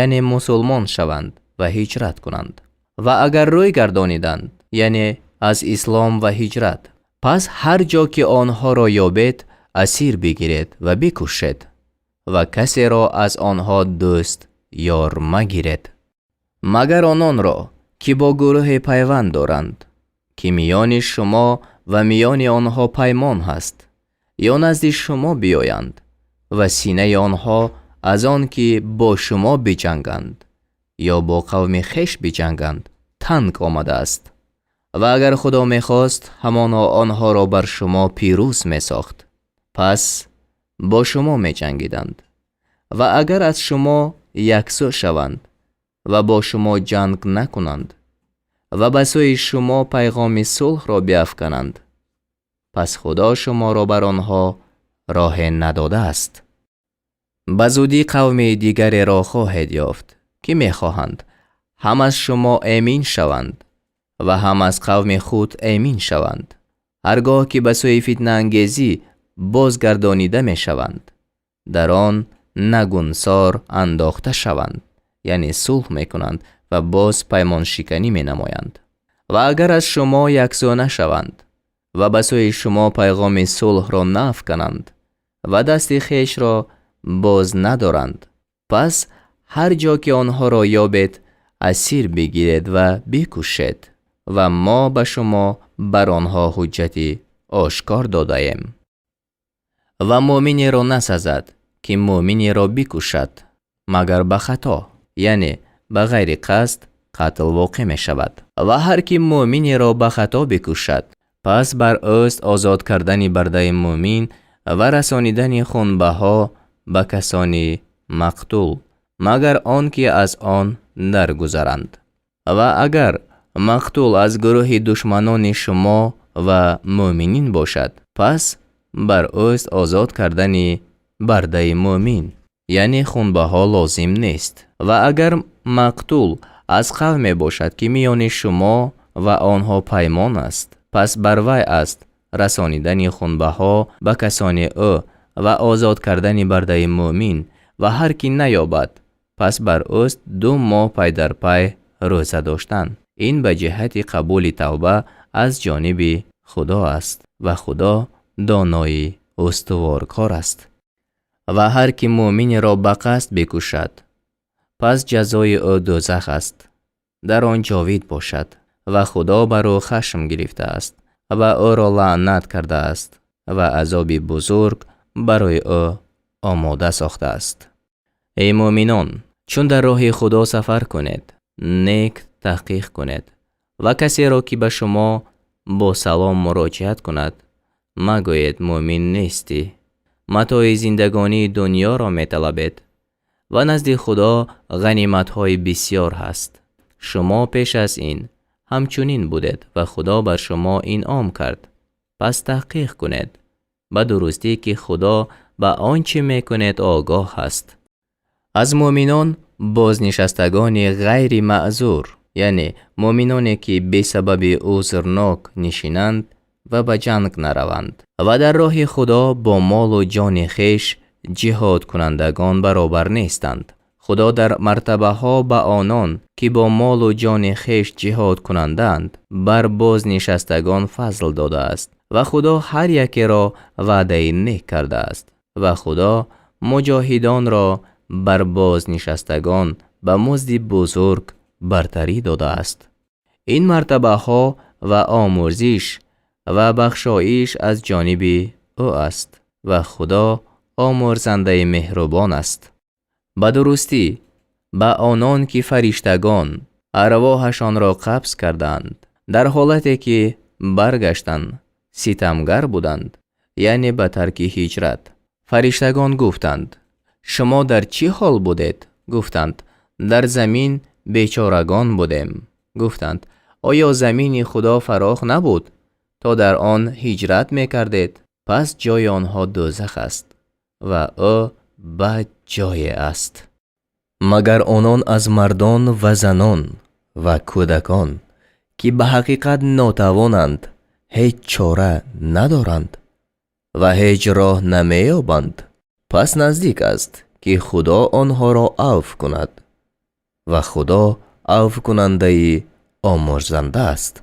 яъне мусулмон шаванд ва ҳиҷрат кунанд. Ва агар рӯй гардониданд, яъне аз ислом ва ҳиҷрат, пас ҳар ҷо ки онҳоро ёбед, асир бигиред ва бикушед ва касеро аз онҳо дӯст ёр магиред. Магар ононро, ки бо гурӯҳе пайванд доранд, ки миёни шумо ва миёни онҳо паймон ҳаст, ё назди шумо биёянд ва синаи онҳо аз он ки бо шумо биҷанганд ё бо қавми хеш биҷанганд танг омадааст. Ва агар Худо мехост, ҳамоно онҳоро бар шумо пирӯз месохт. Пас бо шумо меҷангиданд. Ва агар аз шумо яксӯ шаванд ва бо шумо ҷанг накунанд ва ба сӯи шумо пайғоми сулҳро биафкананд, пас Худо шуморо бар онҳо роҳе надодааст. Ба зудӣ қавми дигареро хоҳед ёфт, ки мехоҳанд ҳам аз шумо эмин шаванд ва ҳам аз қавми худ эмин шаванд. Ҳар гоҳ ки ба сӯи фитнаангезӣ бозгардонида мешаванд, дар он нагунсор андохта шаванд, яъне сулҳ мекунанд ва боз паймоншиканӣ менамоянд. Ва агар аз шумо яксӯ нашаванд ва ба сӯи шумо пайғоми сулҳро наафкананд ва дасти хешро боз надоранд, пас ҳар ҷо ки онҳоро ёбед, асир бигиред ва бикушед ва мо ба шумо бар онҳо ҳуҷҷати ошкор додаем. Ва муъминеро насазад, ки муъминеро бикушад, магар ба хато, яъне ба ғайри қасд қатл воқеъ мешавад. Ва ҳар ки муъминеро ба хато бикушад, пас бар ӯст озод кардани бардаи муъмин ва расонидани хунбаҳо ба касони мақтул. Магар он ки аз он даргузаранд. Ва агар мақтул аз гурӯҳи душманони шумо ва мӯъминин бошад, пас бар ӯст озод кардани бардаи мӯъмин, яъне хунбаҳо лозим нест. Ва агар мақтул аз қавме бошад, ки миёни шумо ва онҳо паймон аст, пас бар вай аст расонидани хунбаҳо ба касони ӯ ва озод кардани бардаи мӯъмин. Ва ҳар ки наёбад, пас бар ӯст 2 моҳ пай дар пай рӯза доштан. Ин ба ҷиҳати қабули тавба аз ҷониби Худо аст ва Худо донои устуворкор аст. Ва ҳар ки мӯъминеро ба қасд бикушад, пас ҷазои ӯ дӯзах аст, дар он ҷовид бошад ва Худо бар ӯ хашм гирифтааст ва ӯро лаънат кардааст ва азоби бузург барои ӯ омода сохтааст. Эй мӯъминон, чун дар роҳи Худо сафар кунед, нек таҳқиқ кунед ва касеро ки ба шумо бо салом муроҷиат кунад, магӯед мӯъмин нестӣ. Матои зиндагонии дунёро металабед ва назди Худо ғаниматҳои бисёр ҳаст. Шумо пеш аз ин ҳамчунин будед ва Худо бар шумо инъом кард. Пас таҳқиқ кунед ба дурустӣ, ки Худо ба он чӣ мекунед огоҳ аст. Аз мӯъминон бознишастагони ғайри маъзур, яъне мӯъминоне ки бесабаби узрнок нишинанд ва ба ҷанг нараванд ва дар роҳи Худо бо молу ҷони хеш ҷиҳодкунандагон баробар нестанд. Худо дар мартабаҳо ба онон ки бо молу ҷони хеш ҷиҳодкунандаанд бар бознишастагон фазл додааст ва Худо ҳар якеро ваъдаи нек кардааст ва Худо муҷоҳидонро бар бознишастагон ба музди бузург бартарӣ додааст. Ин мартабаҳо ва омӯрзиш ва бахшоиш аз ҷониби ӯ аст ва Худо омӯрзандаи меҳрубон аст. Ба дурустӣ ба онон ки фариштагон арвоҳашонро қабз карданд, дар ҳолате ки баргаштанд ситамгар буданд, яъне ба тарки ҳиҷрат. Фариштагон гуфтанд: шумо дар чӣ ҳол будед? Гуфтанд: дар замин бечорагон будем. Гуфтанд: оё замини Худо фарох набуд, то дар он ҳиҷрат мекардед? Пас ҷои онҳо дӯзах аст ва ӯ бад ҷое аст. Магар онон аз мардон ва занон ва кӯдакон, ки ба ҳақиқат нотавонанд, ҳеҷ чора надоранд ва ҳеҷ роҳ намеёбанд, пас наздик аст, ки Худо онҳоро авф кунад ва Худо авфкунандаи омӯрзанда аст.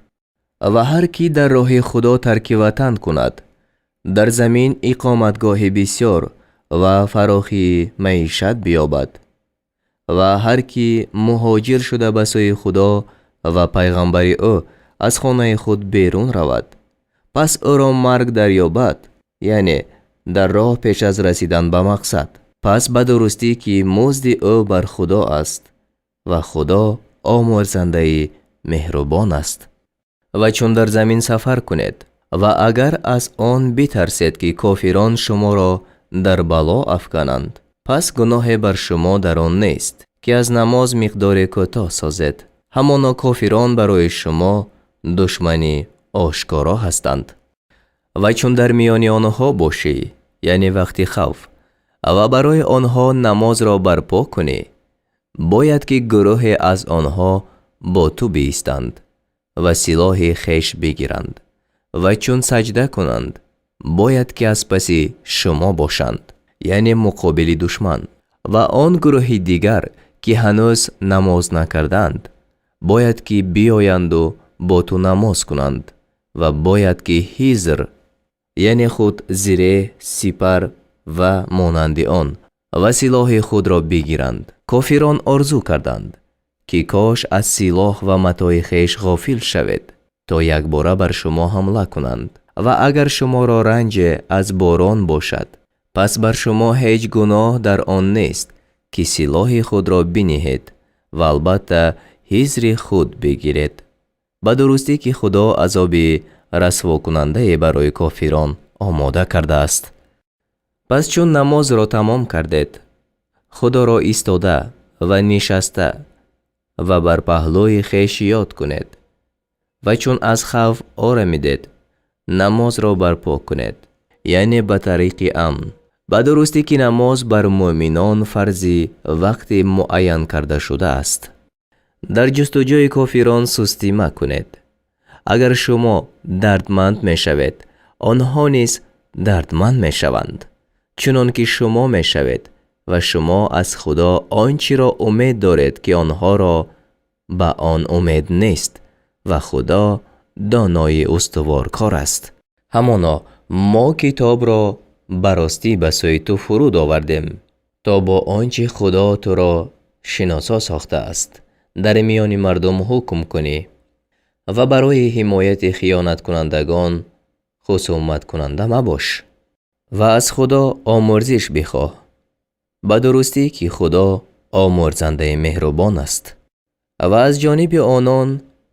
Ва ҳар ки дар роҳи Худо тарки ватан кунад, дар замин иқоматгоҳи бисёр ва фарохии маишат биёбад. Ва ҳар ки муҳоҷир шуда ба сӯи Худо ва пайғамбари ӯ аз хонаи худ берун равад, пас ӯро марг дарёбад, яъне дар роҳ пеш аз расидан ба мақсад, пас ба дурустӣ ки музди ӯ бар Худо аст ва Худо омӯрзандаи меҳрубон аст. Ва чун дар замин сафар кунед ва агар аз он битарсед, ки кофирон шуморо дар бало афкананд, пас гуноҳе бар шумо дар он нест, ки аз намоз миқдоре кӯтоҳ созед. Ҳамоно кофирон барои шумо душмани ошкоро ҳастанд. Ва чун дар миёни онҳо бошӣ, яъне вақти хавф, ва барои онҳо намозро барпо кунӣ, бояд ки гурӯҳе аз онҳо бо ту биистанд ва силоҳи хеш бигиранд ва чун саҷда кунанд, бояд ки аз паси шумо бошанд, яъне муқобили душман. Ва он гурӯҳи дигар, ки ҳанӯз намоз накарданд, бояд ки биёянду бо ту намоз кунанд ва бояд ки ҳизр, яъне худ зиреҳ, сипар ва монанди он, ва силоҳи худро бигиранд. Кофирон орзу карданд, ки кош аз силоҳ ва матои хеш ғофил шавед, то якбора бар шумо ҳамла кунанд. Ва агар шуморо ранҷе аз борон бошад, пас бар шумо ҳеҷ гуноҳ дар он нест, ки силоҳи худро биниҳед ва албатта ҳизри худ бигиред. Ба дурустӣ ки Худо азоби расвокунандае барои кофирон омода кардааст. Пас чун намозро тамом кардед, Худоро истода Ва нишаста ва бар паҳлӯи хеш ёд кунед ва чун аз хавф орамидед, намозро барпо кунед, яъне ба тариқи амн. Ба дурустӣ ки намоз бар мӯъминон фарзи вақти муайян карда шудааст. Дар ҷустуҷӯи кофирон сустӣ макунед. Агар шумо дардманд мешавед, онҳо низ дардманд мешаванд, чунон ки шумо мешавед ва шумо аз Худо он чиро умед доред, ки онҳоро ба он умед нест ва Худо донои устуворкор аст. Ҳамоно мо китобро ба ростӣ ба сӯи ту фуруд овардем, то бо он чи Худо туро шиносо сохтааст, дар миёни мардум ҳукм кунӣ ва барои ҳимояти хиёнаткунандагон хусуматкунанда мабош ва аз Худо омӯрзиш бихоҳ. Ба дурустӣ ки Худо омӯрзандаи меҳрубон аст. Ва аз ҷониби онон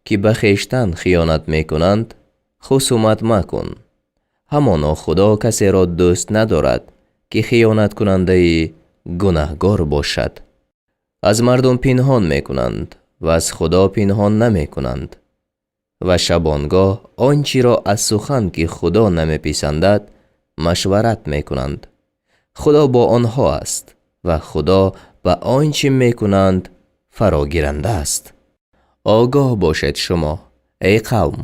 ки ба хештан хиёнат мекунанд, хусумат макун. Ҳамоно Худо касеро дӯст надорад, ки хиёнаткунандаи гунаҳгор бошад. Аз мардум пинҳон мекунанд ва аз Худо пинҳон намекунанд ва шабонгоҳ он чиро аз сухан ки Худо намеписандад, машварат мекунанд. Худо бо онҳо аст ва Худо ба он чи мекунанд фарогиранда аст. Огоҳ бошед шумо, эй қавм,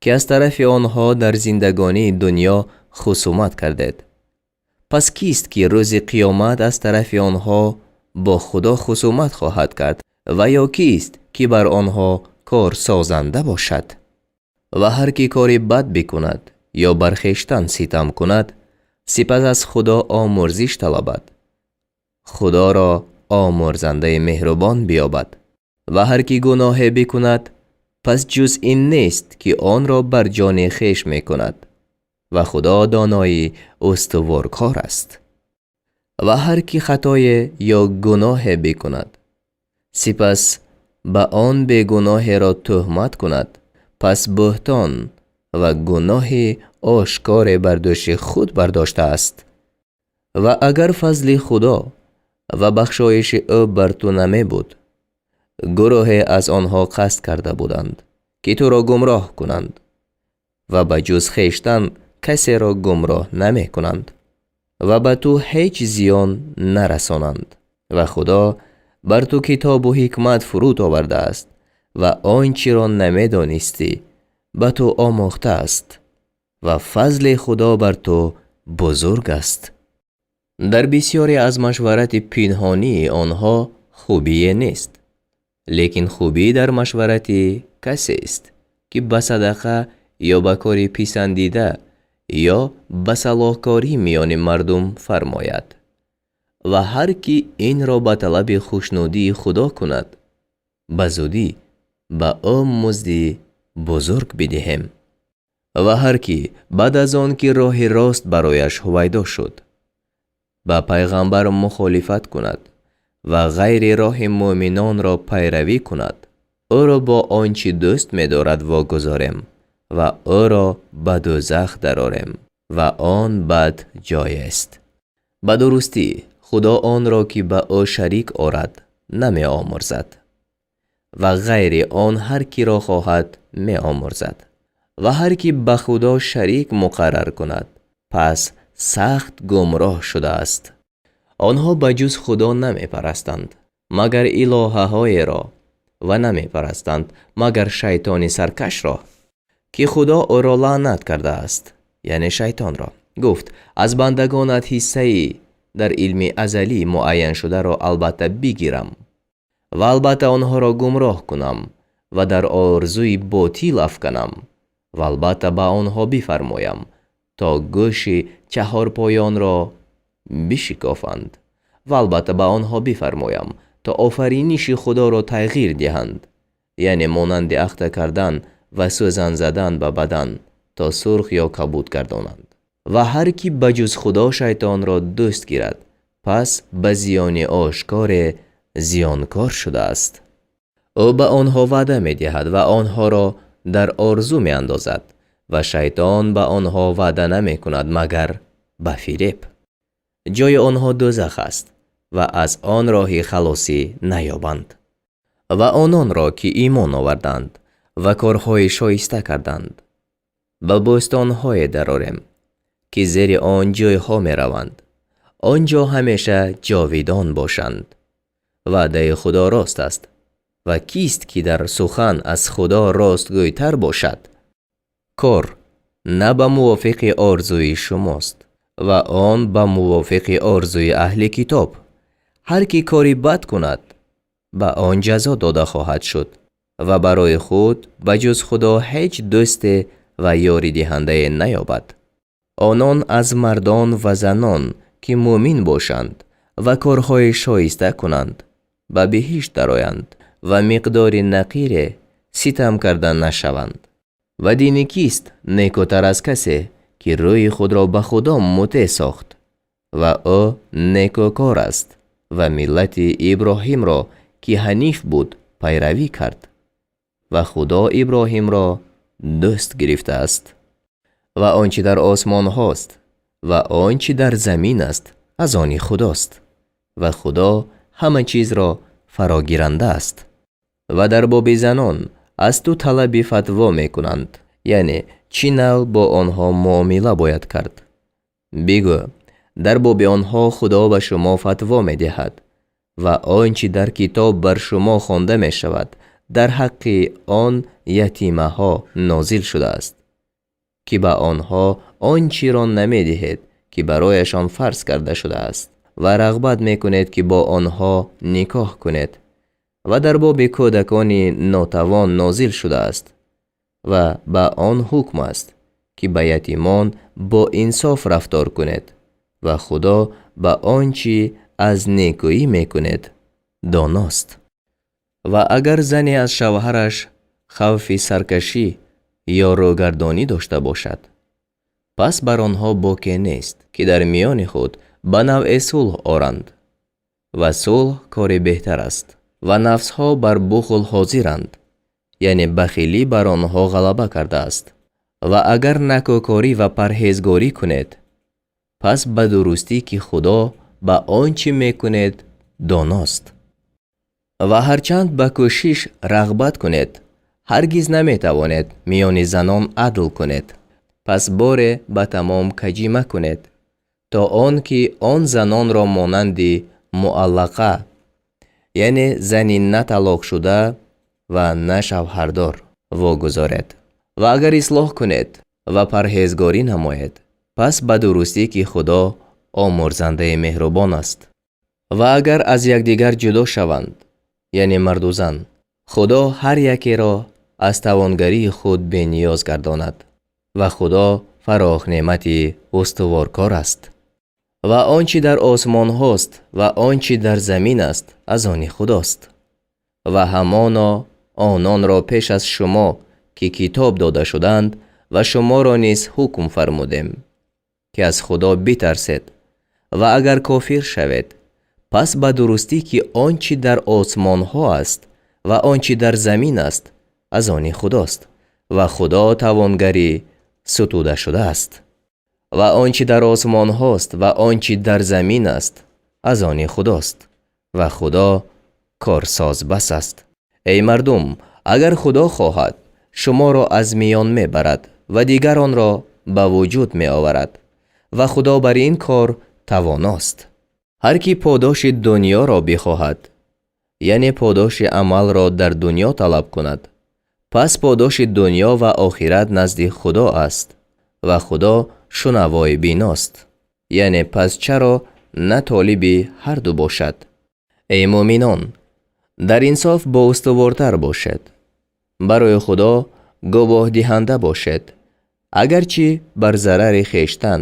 ки аз тарафи онҳо дар зиндагонии дунё хусумат кардед. Пас кист ки рӯзи қиёмат аз тарафи онҳо бо Худо хусумат хоҳад кард ва ё кист ки бар онҳо корсозанда бошад? Ва ҳар ки кори бад бикунад ё бар хештан ситам кунад, сипас аз Худо омӯрзиш талабад, Худоро омӯрзандаи меҳрубон биёбад. Ва ҳар ки гуноҳе бикунад, пас ҷуз ин нест ки онро бар ҷони хеш мекунад ва Худо донои устуворкор аст. Ва ҳар ки хатое ё гуноҳе бикунад, сипас ба он бегуноҳеро туҳмат кунад, пас буҳтон ва гуноҳи ошкоре бар дӯши худ бардоштааст. Ва агар фазли Худо ва бахшоиши ӯ бар ту намебуд, гурӯҳе аз онҳо қасд карда буданд, ки туро гумроҳ кунанд ва ба ҷуз хештан касеро гумроҳ намекунанд ва ба ту ҳеҷ зиён нарасонанд. Ва Худо бар ту китобу ҳикмат фуруд овардааст ва он чиро намедонистӣ ба ту омӯхтааст ва фазли Худо бар ту бузург аст. Дар бисёре аз машварати пинҳонии онҳо хубие нест, лекин хубӣ дар машварати касест, ки ба садақа ё ба кори писандида ё ба салоҳкорӣ миёни мардум фармояд. Ва ҳар ки инро ба талаби хушнудии Худо кунад, ба зудӣ ба ӯ музди бузург бидиҳем. Ва ҳар ки баъд аз он ки роҳи рост барояш ҳувайдо шуд, ба пайғамбар мухолифат кунад ва ғайри роҳи мӯъминонро пайравӣ кунад, ӯро бо он чӣ дӯст медорад вогузорем ва ӯро ба дӯзах дарорем ва он бад ҷоест. Ба дурустӣ Худо онро ки ба ӯ шарик орад, намеомӯрзад ва ғайри он ҳар киро хоҳад меомӯрзад. Ва ҳар ки ба Худо шарик муқаррар кунад, пас сахт гумроҳ шудааст. Онҳо ба ҷуз Худо намепарастанд, магар илоҳаҳоеро ва намепарастанд, магар шайтони саркашро, ки Худо ӯро лаънат кардааст, яъне шайтонро. Гуфт: аз бандагонат ҳиссае дар илми азалӣ муайяншударо албатта бигирам ва албатта онҳоро гумроҳ кунам ва дар орзуи ботил афканам ва албатта ба онҳо бифармоям то гӯши чаҳорпоёнро бишикофанд ва албатта ба онҳо бифармоям то офариниши Худоро тағйир диҳанд, яъне монанди ахта кардан ва сӯзан задан ба бадан то сурх ё кабуд гардонанд. Ва ҳар ки ба ҷуз Худо шайтонро дӯст гирад, пас ба зиёни ошкоре зиёнкор шудааст. Ӯ ба онҳо ваъда медиҳад ва онҳоро дар орзу меандозад ва шайтон ба онҳо ваъда намекунад, магар ба фиреб. Ҷои онҳо дӯзах аст Ва аз он роҳи халосӣ наёбанд. Ва ононро, ки имон оварданд ва корҳои шоиста карданд, ба бӯстонҳое дарорем, ки зери он ҷӯйҳо мераванд, он ҷо ҳамеша ҷовидон бошанд. Ваъдаи Худо рост аст ва кист, ки дар сухан аз Худо ростгӯйтар бошад? Кор на ба мувофиқи орзуи шумост ва он ба мувофиқи орзуи аҳли китоб. Ҳар ки кори бад кунад, ба он ҷазо дода хоҳад шуд ва барои худ ба ҷуз Худо ҳеҷ дӯсте ва ёридиҳандае наёбад. Онон аз мардон ва занон, ки мӯмин бошанд ва корҳои шоиста кунанд, ба биҳишт дароянд ва миқдори нақире ситам карда нашаванд. Ва дини кист некӯтар аз касе, ки рӯи худро ба Худо мутеъ сохт ва ӯ некӯкор аст ва миллати Иброҳимро, ки ҳаниф буд, пайравӣ кард ва Худо Иброҳимро дӯст гирифтааст. Ва он чи дар осмонҳост ва он чи дар замин аст, аз они Худост ва Худо ҳама чизро фарогиранда аст. Ва дар боби занон аз ту талаби фатво мекунанд, яъне чӣ нав бо онҳо муомила бояд кард. Бигӯ: дар боби онҳо Худо ба шумо фатво медиҳад ва он чи дар китоб бар шумо хонда мешавад, дар ҳаққи он ятимаҳо нозил шудааст, ки ба онҳо он чиро намедиҳед, ки барояшон фарз карда шудааст ва рағбат мекунед, ки бо онҳо никоҳ кунед, ва дар боби кӯдакони нотавон нозил шудааст ва ба он ҳукм аст, ки ба ятимон бо инсоф рафтор кунед ва Худо ба он чи аз некӯӣ мекунед доност. Ва агар зане аз шавҳараш хавфи саркашӣ ё рӯгардонӣ дошта бошад, пас бар онҳо боке нест, ки дар миёни худ ба навъе сулҳ оранд ва сулҳ кори беҳтар аст. Ва нафсҳо бар бухл ҳозиранд, яъне бахилӣ бар онҳо ғалаба кардааст. Ва агар накӯкорӣ ва парҳезгорӣ кунед, пас ба дурустӣ, ки Худо ба он чӣ мекунед доност. Ва ҳарчанд ба кӯшиш рағбат кунед, ҳаргиз наметавонед миёни занон адл кунед. Пас боре ба тамом каҷӣ макунед, то он ки он занонро монанди муаллақа, яъне зани на талоқшуда ва на шавҳардор, вогузоред. Ва агар ислоҳ кунед ва парҳезгорӣ намоед, пас ба дурустӣ, ки Худо омӯрзандаи меҳрубон аст. Ва агар аз якдигар ҷудо шаванд, яъне марду зан, Худо ҳар якеро аз тавонгарии худ бениёз гардонад ва Худо фарохнемати устуворкор аст. Ва он чи дар осмонҳост ва он чи дар замин аст, аз они Худост. Ва ҳамоно ононро пеш аз шумо, ки китоб дода шуданд, ва шуморо низ ҳукм фармудем, ки аз Худо битарсед ва агар кофир шавед, пас ба дурустӣ, ки он чи дар осмонҳо аст ва он чи дар замин аст, аз они Худост ва Худо тавонгари сутуда аст. Ва он чи дар осмонҳост ва он чи дар замин аст, аз они Худост ва Худо корсоз бас аст. Эй мардум, агар Худо хоҳад, шуморо аз миён мебарад ва дигаронро ба вуҷуд меоварад ва Худо бар ин кор тавоност. Ҳар ки подоши дунёро бихоҳад, яъне подоши амалро дар дунё талаб кунад, пас подоши дунё ва охират назди Худо аст ва Худо шунавои биност. Яъне пас чаро на толиби ҳар ду бошад? Эй мӯминон, дар инсоф боустувортар бошед, барои Худо гувоҳдиҳанда бошед, агарчи бар зарари хештан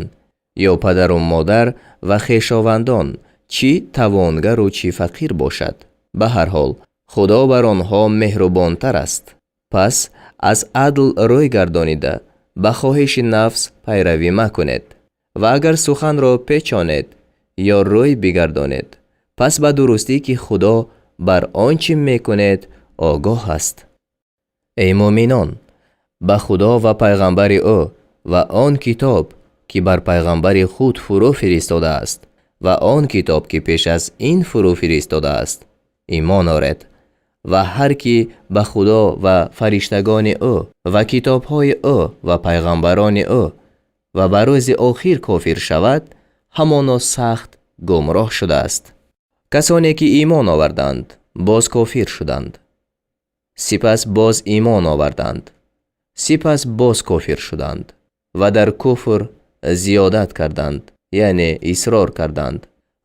ё падару модар ва хешовандон, чӣ тавонгару чӣ фақир бошад. Ба ҳар ҳол Худо бар онҳо меҳрубонтар аст. Пас аз адл рӯй гардонида, ба хоҳиши нафс пайравӣ макунед. Ва агар суханро печонед ё рӯй бигардонед, пас ба дурустӣ, ки Худо бар он чӣ мекунед огоҳ аст. Эй мӯминон, ба Худо ва пайғамбари ӯ ва он китоб, ки бар пайғамбари худ фурӯ фиристодааст, Ва он китоб ки пеш аз ин фурӯ фиристодааст имон оред. Ва ҳар ки ба Худо ва фариштагони ӯ ва китобҳои ӯ ва пайғамбарони ӯ ва ба рӯзи охир кофир шавад, ҳамоно сахт гумроҳ шудааст. Касоне ки имон оварданд, боз кофир шуданд, сипас боз имон оварданд, сипас боз кофир шуданд ва дар куфр зиёдат карданд, яъне исрор карданд.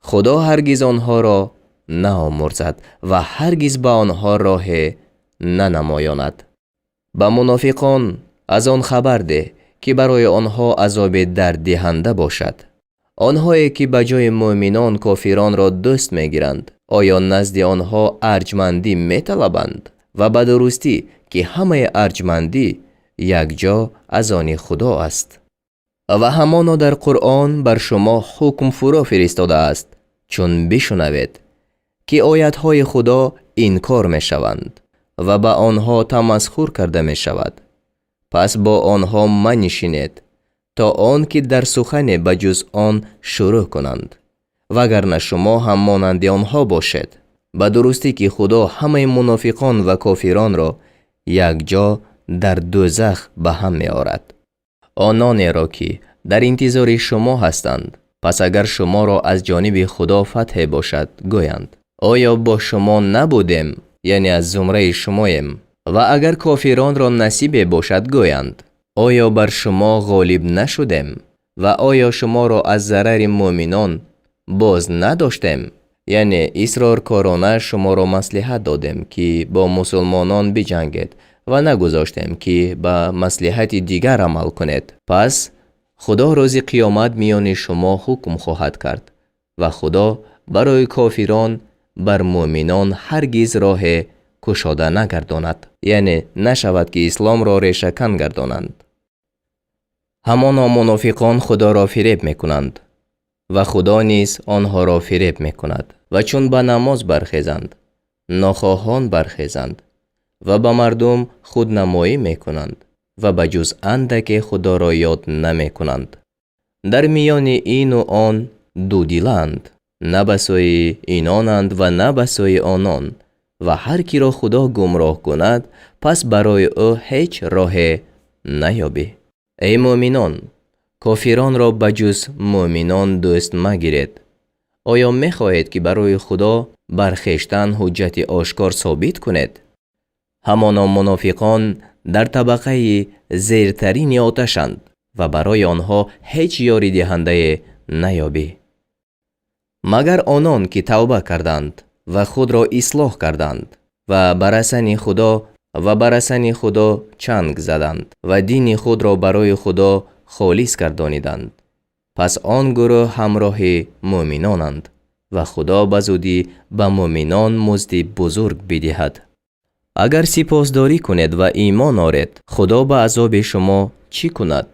Худо ҳаргиз онҳоро наомӯрзад ва ҳаргиз ба онҳо роҳе нанамоёнад. Ба мунофиқон аз он хабар деҳ, ки барои онҳо азоби дарддиҳанда бошад. Онҳое ки ба ҷои мӯъминон кофиронро дӯст мегиранд, оё назди онҳо арҷмандӣ металабанд? Ва ба дурустӣ, ки ҳамаи арҷмандӣ якҷо аз они Худо аст. Ва ҳамоно дар Қуръон бар шумо ҳукм фурӯ фиристодааст, чун бишунавед, ки оятҳои Худо инкор мешаванд ва ба онҳо тамасхур карда мешавад. Пас бо онҳо манишинед, то он ки дар сухане ба ҷуз он шурӯъ кунанд, вагарна шумо ҳам монанди онҳо бошед. Ба дурустӣ, ки Худо ҳамаи мунофиқон ва кофиронро якҷо дар дӯзах ба ҳам меорад. Ононеро ки дар интизори шумо ҳастанд, пас агар шуморо аз ҷониби Худо фатҳе бошад, гӯянд: оё бо шумо набудем, яъне аз зумраи шумоем? Ва агар кофиронро насибе бошад, гӯянд: оё бар шумо ғолиб нашудем? Ва оё шуморо аз зарари мӯъминон боз надоштем? Яъне исроркорона шуморо маслиҳат додем, ки бо мусулмонон биҷангед ва нагузоштем, ки ба маслиҳати дигар амал кунед. Пас Худо рӯзи қиёмат миёни шумо ҳукм хоҳад кард ва Худо барои кофирон бар мӯъминон ҳаргиз роҳе кушода нагардонад, яъне нашавад ки исломро решакан гардонанд. Ҳамоно мунофиқон Худоро фиреб мекунанд ва Худо низ онҳоро фиреб мекунад. Ва чун ба намоз бархезанд, нохоҳон бархезанд ва ба мардум худнамоӣ мекунанд ва ба ҷуз андаке Худоро ёд намекунанд. Дар миёни ину он дудиланд, на ба сӯи инонанд ва на ба сӯи онон. Ва ҳар киро Худо гумроҳ кунад, пас барои ӯ ҳеҷ роҳе наёбӣ. Эй мӯъминон, кофиронро ба ҷуз мӯъминон дӯст магиред. Оё мехоҳед, ки барои Худо бар хештан ҳуҷҷати ошкор собит кунед? Ҳамоно мунофиқон дар табақаи зертарини оташанд ва барои онҳо ҳеҷ ёридиҳандае наёбӣ. Магар онон ки тавба карданд ва худро ислоҳ карданд ва ба расани Худо чанг заданд ва дини худро барои Худо холис гардониданд. Пас он гурӯҳ ҳамроҳи мӯъминонанд ва Худо ба зудӣ ба мӯъминон музди бузург бидиҳад. Агар сипосдорӣ кунед ва имон оред, Худо ба азоби шумо чӣ кунад?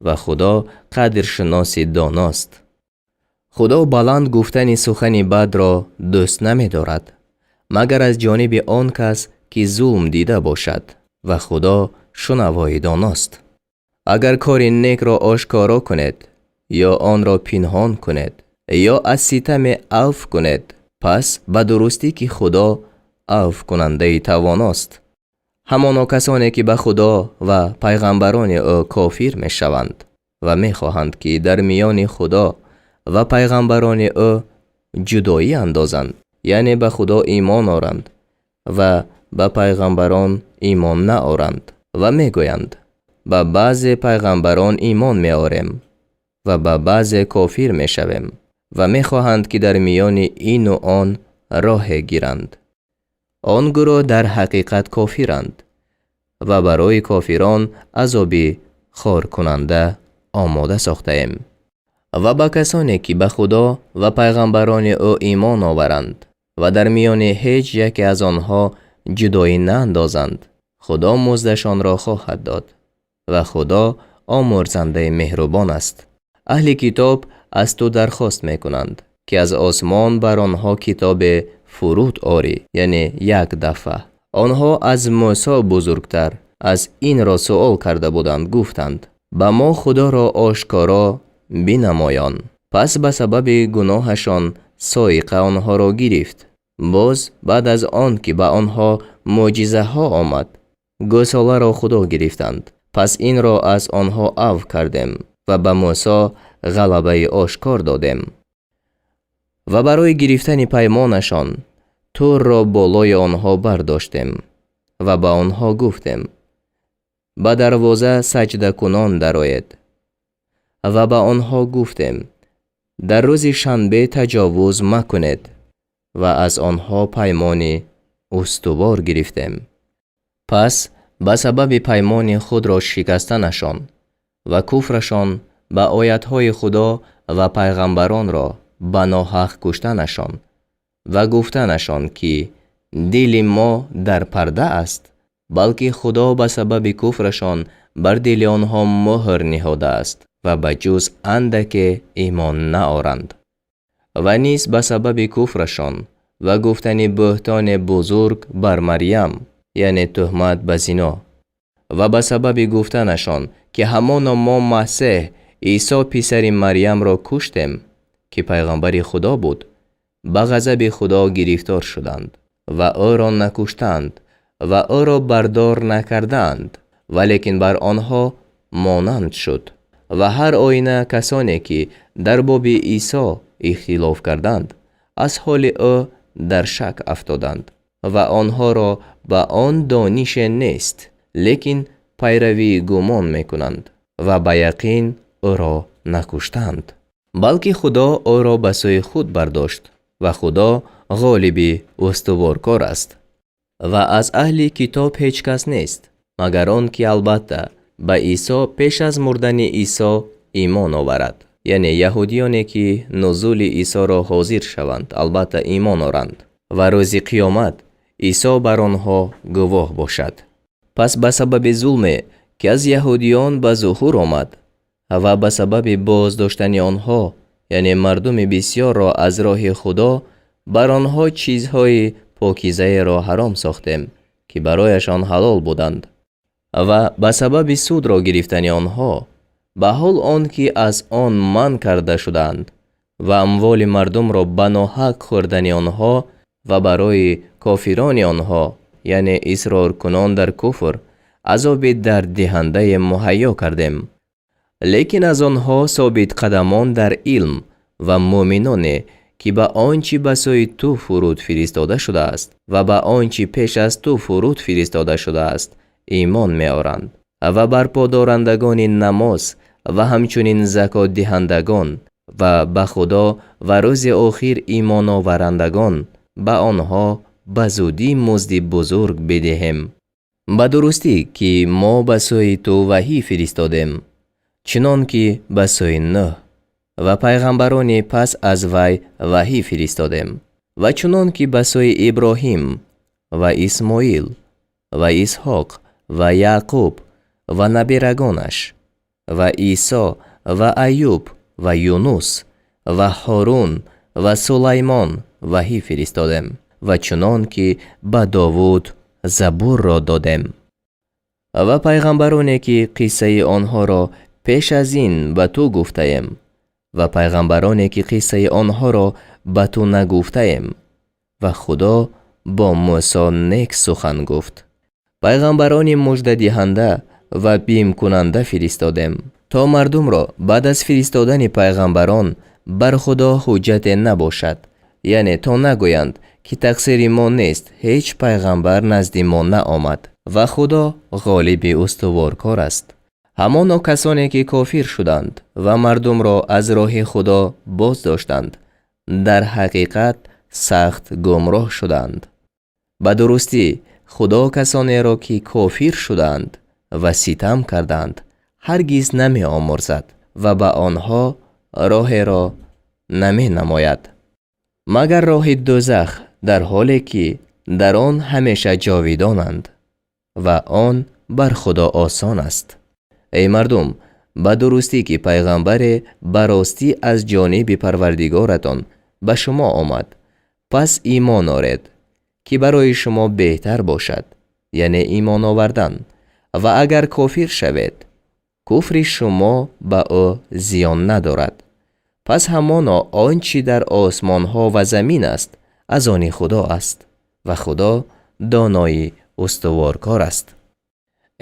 Ва Худо қадршиноси доност. Худо баланд гуфтани сухани бадро дӯст намедорад, магар аз ҷониби он кас, ки зулм дида бошад, ва Худо шунавои доност. Агар кори некро ошкоро кунед ё онро пинҳон кунед ё аз ситаме авф кунед, пас ба дурустӣ, ки Худо авфкунандаи тавоност. Ҳамоно касоне ки ба Худо ва пайғамбарони ӯ кофир мешаванд ва мехоҳанд, ки дар миёни Худо ва пайғамбарони ӯ ҷудоӣ андозанд, яъне ба Худо имон оранд ва ба пайғамбарон имон наоранд ва мегӯянд: ба баъзе пайғамбарон имон меорем ва ба баъзе кофир мешавем ва мехоҳанд, ки дар миёни ину он роҳе гиранд. Он гурӯҳ дар ҳақиқат кофиранд ва барои кофирон азоби хоркунанда омода сохтаем. Ва ба касоне, ки ба Худо ва пайғамбарони ӯ имон оваранд ва дар миёни ҳеҷ яке аз онҳо ҷудоӣ наандозанд, Худо муздашонро хоҳад дод ва Худо омӯрзандаи меҳрубон аст. Аҳли китоб аз ту дархост мекунанд, ки аз осмон бар онҳо китобе фуруд орӣ, яъне як дафъа. Онҳо аз Мусо бузургтар аз инро суол карда буданд, гуфтанд: ба мо Худоро ошкоро бинамоён. Пас ба сабаби гуноҳашон соиқа онҳоро гирифт. Боз баъд аз он ки ба онҳо мӯъҷизаҳо омад, гӯсоларо худо гирифтанд. Пас инро аз онҳо афв кардем ва ба Мӯсо ғалабаи ошкор додем. Ва барои гирифтани паймонашон Турро болои онҳо бардоштем ва ба онҳо гуфтем: ба дарвоза саҷдакунон дароед. Ва ба онҳо гуфтем: дар рӯзи шанбе таҷовуз макунед ва аз онҳо паймони устувор гирифтем. Пас ба сабаби паймони худро шикастанашон ва куфрашон ба оятҳои Худо ва пайғамбаронро ба ноҳақ куштанашон ва гуфтанашон, ки дили мо дар парда аст, балки Худо ба сабаби куфрашон бар дили онҳо муҳр ниҳодааст ва ба ҷуз андаке имон наоранд. Ва низ ба сабаби куфрашон ва гуфтани буҳтони бузург бар Марям, яъне туҳмат ба зино, ва ба сабаби гуфтанашон, ки ҳамоно мо Масеҳ Исо писари Марямро куштем, ки пайғамбари Худо буд, ба ғазаби Худо гирифтор шуданд ва ӯро накуштанд ва ӯро бардор накарданд, валекин бар онҳо монанд шуд. Ва ҳар оина касоне, ки дар боби Исо ихтилоф карданд, аз ҳоли ӯ дар шак афтоданд ва онҳоро ба он донише нест, лекин пайравии гумон мекунанд ва ба яқин ӯро накуштанд, балки Худо ӯро ба сӯи худ бардошт ва Худо ғолиби устуворкор аст. Ва аз аҳли китоб ҳеҷ кас нест, магар он ки албатта ба Исо пеш аз мурдани Исо имон оварад. Яъне яҳудиёне, ки нузули Исоро ҳозир шаванд, албатта имон оранд ва рӯзи қиёмат Исо бар онҳо гувоҳ бошад. Пас ба сабаби зулме, ки аз яҳудиён ба зуҳур омад ва ба сабаби боздоштани онҳо, яъне мардуми бисёрро аз роҳи Худо, бар онҳо чизҳои покизаеро ҳаром сохтем, ки барояшон ҳалол буданд, ва ба сабаби судро гирифтани онҳо, ба ҳол он ки аз он манъ карда шудаанд, ва амволи мардумро ба ноҳақ хӯрдани онҳо ва барои кофирони онҳо, яъне исроркунон дар куфр, азоби дарддиҳандае муҳайё кардем. Лекин аз онҳо собитқадамон дар илм ва мӯминоне, ки ба он чи ба сӯи ту фуруд фиристода шудааст ва ба он чи пеш аз ту фуруд фиристода шудааст, имон меоранд ва барподорандагони намоз ва ҳамчунин закотдиҳандагон ва ба Худо ва рӯзи охир имоноварандагон, ба онҳо ба зудӣ музди бузург бидиҳем. Ба дурустӣ, ки мо ба сӯи ту ваҳй фиристодем, чунон ки ба сӯи Нӯҳ ва пайғамбарони пас аз вай ваҳй фиристодем ва чунон ки ба сӯи Иброҳим ва Исмоил ва Исҳоқ ва Яъқуб ва наберагонаш ва Исо ва Аюб ва Юнус ва Ҳорун ва Сулаймон ваҳй фиристодем ва чунон ки ба Довуд Забурро додем. Ва пайғамбароне, ки қиссаи онҳоро пеш аз ин ба ту гуфтаем ва пайғамбароне, ки қиссаи онҳоро ба ту нагуфтаем, ва Худо бо Мӯсо нек сухан гуфт. Пайғамбарони муждадиҳанда ва бимкунанда фиристодем, то мардумро баъд аз фиристодани пайғамбарон бар Худо ҳуҷҷате набошад, яъне то нагӯянд, ки тақсири мо нест, ҳеҷ пайғамбар назди мо наомад. Ва Худо ғолиби устуворкор аст. Ҳамоно касоне, ки кофир шуданд ва мардумро аз роҳи Худо боз доштанд, дар ҳақиқат сахт гумроҳ шуданд. Ба дурустӣ Худо касонеро, ки кофир шуданд ва ситам карданд, ҳаргиз намеомӯрзад ва ба онҳо роҳеро наменамояд, магар роҳи дӯзах, дар ҳоле ки дар он ҳамеша ҷовидонанд, ва он бар Худо осон аст. Эй мардум, ба дурустӣ ки пайғамбаре ба ростӣ аз ҷониби Парвардигоратон ба шумо омад, пас имон оред, ки барои шумо беҳтар бошад, яъне имон овардан, ва агар кофир шавед, куфри шумо ба ӯ зиён надорад. Пас ҳамоно он чӣ дар осмонҳо ва замин аст, аз они Худо аст ва Худо донои устуворкор аст.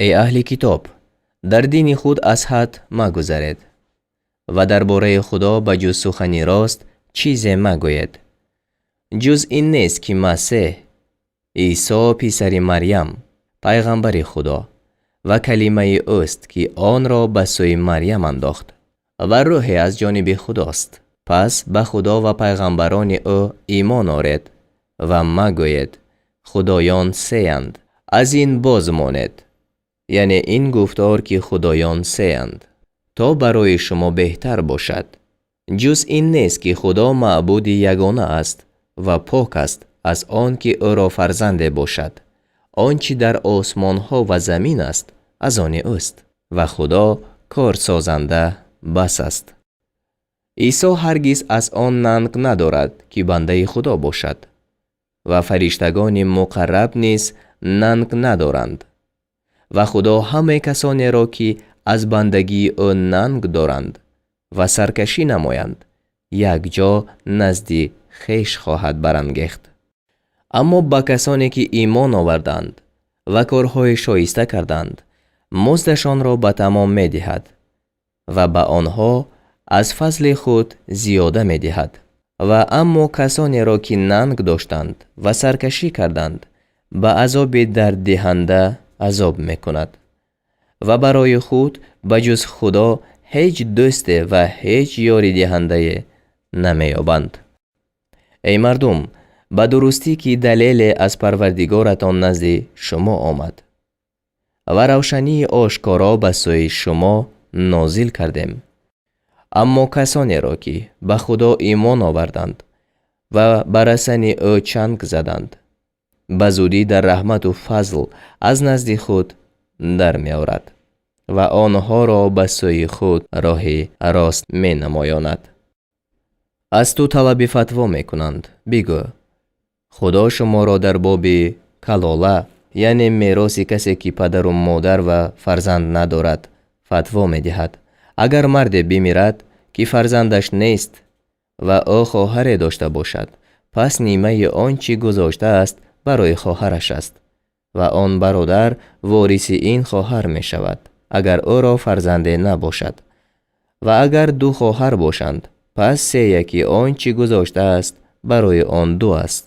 Эй аҳли китоб, дар дини худ аз ҳад магузаред ва дар бораи Худо ба ҷуз сухани рост чизе магӯед. Ҷуз ин нест, ки Масеҳ, Исо писари Марям, пайғамбари Худо ва калимаи ӯст, ки онро ба сӯи Марям андохт ва рӯҳе аз ҷониби Худост. Пас ба Худо ва пайғамбарони ӯ имон оред ва магӯед худоён сеянд. Аз ин боз монед, яъне ин гуфтор ки худоён сеянд, то барои шумо беҳтар бошад. Ҷуз ин нест, ки Худо маъбуди ягона аст ва пок аст аз он ки ӯро фарзанде бошад. Он чӣ дар осмонҳо ва замин аст, аз они ӯст ва Худо корсозанда бас аст. Исо ҳаргиз аз он нанг надорад, ки бандаи Худо бошад, ва фариштагони муқарраб низ нанг надоранд. Ва Худо ҳамаи касонеро, ки аз бандагии ӯ нанг доранд ва саркашӣ намоянд, якҷо назди хеш хоҳад барангехт. Аммо ба касоне ки имон оварданд ва корҳои шоиста карданд, муздашонро ба тамом медиҳад ва ба онҳо аз фазли худ зиёда медиҳад. Ва аммо касонеро ки нанг доштанд ва саркашӣ карданд, ба азоби дарддиҳанда азоб мекунад ва барои худ ба ҷуз Худо ҳеҷ дӯсте ва ҳеҷ ёридиҳандае намеёбанд. Эй мардум, ба дурустӣ ки далеле аз Парвардигоратон назди шумо омад ва равшании ошкоро ба сӯи шумо нозил кардем. Аммо касонеро ки ба Худо имон оварданд ва ба расани ӯ чанг заданд, ба зудӣ дар раҳмату фазл аз назди худ дар меорад ва онҳоро ба сӯи худ роҳи рост менамоёнад. Аз ту талаби фатво мекунанд. Бигӯ: Худо шуморо дар боби калола, яъне мероси касе ки падару модар ва фарзанд надорад, фатво медиҳад. Агар марде бимирад, ки фарзандаш нест ва ӯ хоҳаре дошта бошад, пас нимаи он чӣ гузоштааст барои хоҳараш аст ва он бародар вориси ин хоҳар мешавад, агар ӯро фарзанде набошад. Ва агар ду хоҳар бошанд, пас сеяки он чӣ гузоштааст барои он ду аст.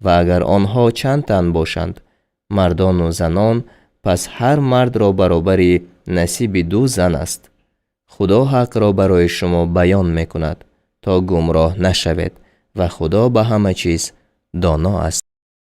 Ва агар онҳо чанд тан бошанд, мардону занон, пас ҳар мардро баробари насиби ду зан аст. Худо ҳақро барои шумо баён мекунад, то гумроҳ нашавед ва Худо ба ҳама чиз доно аст.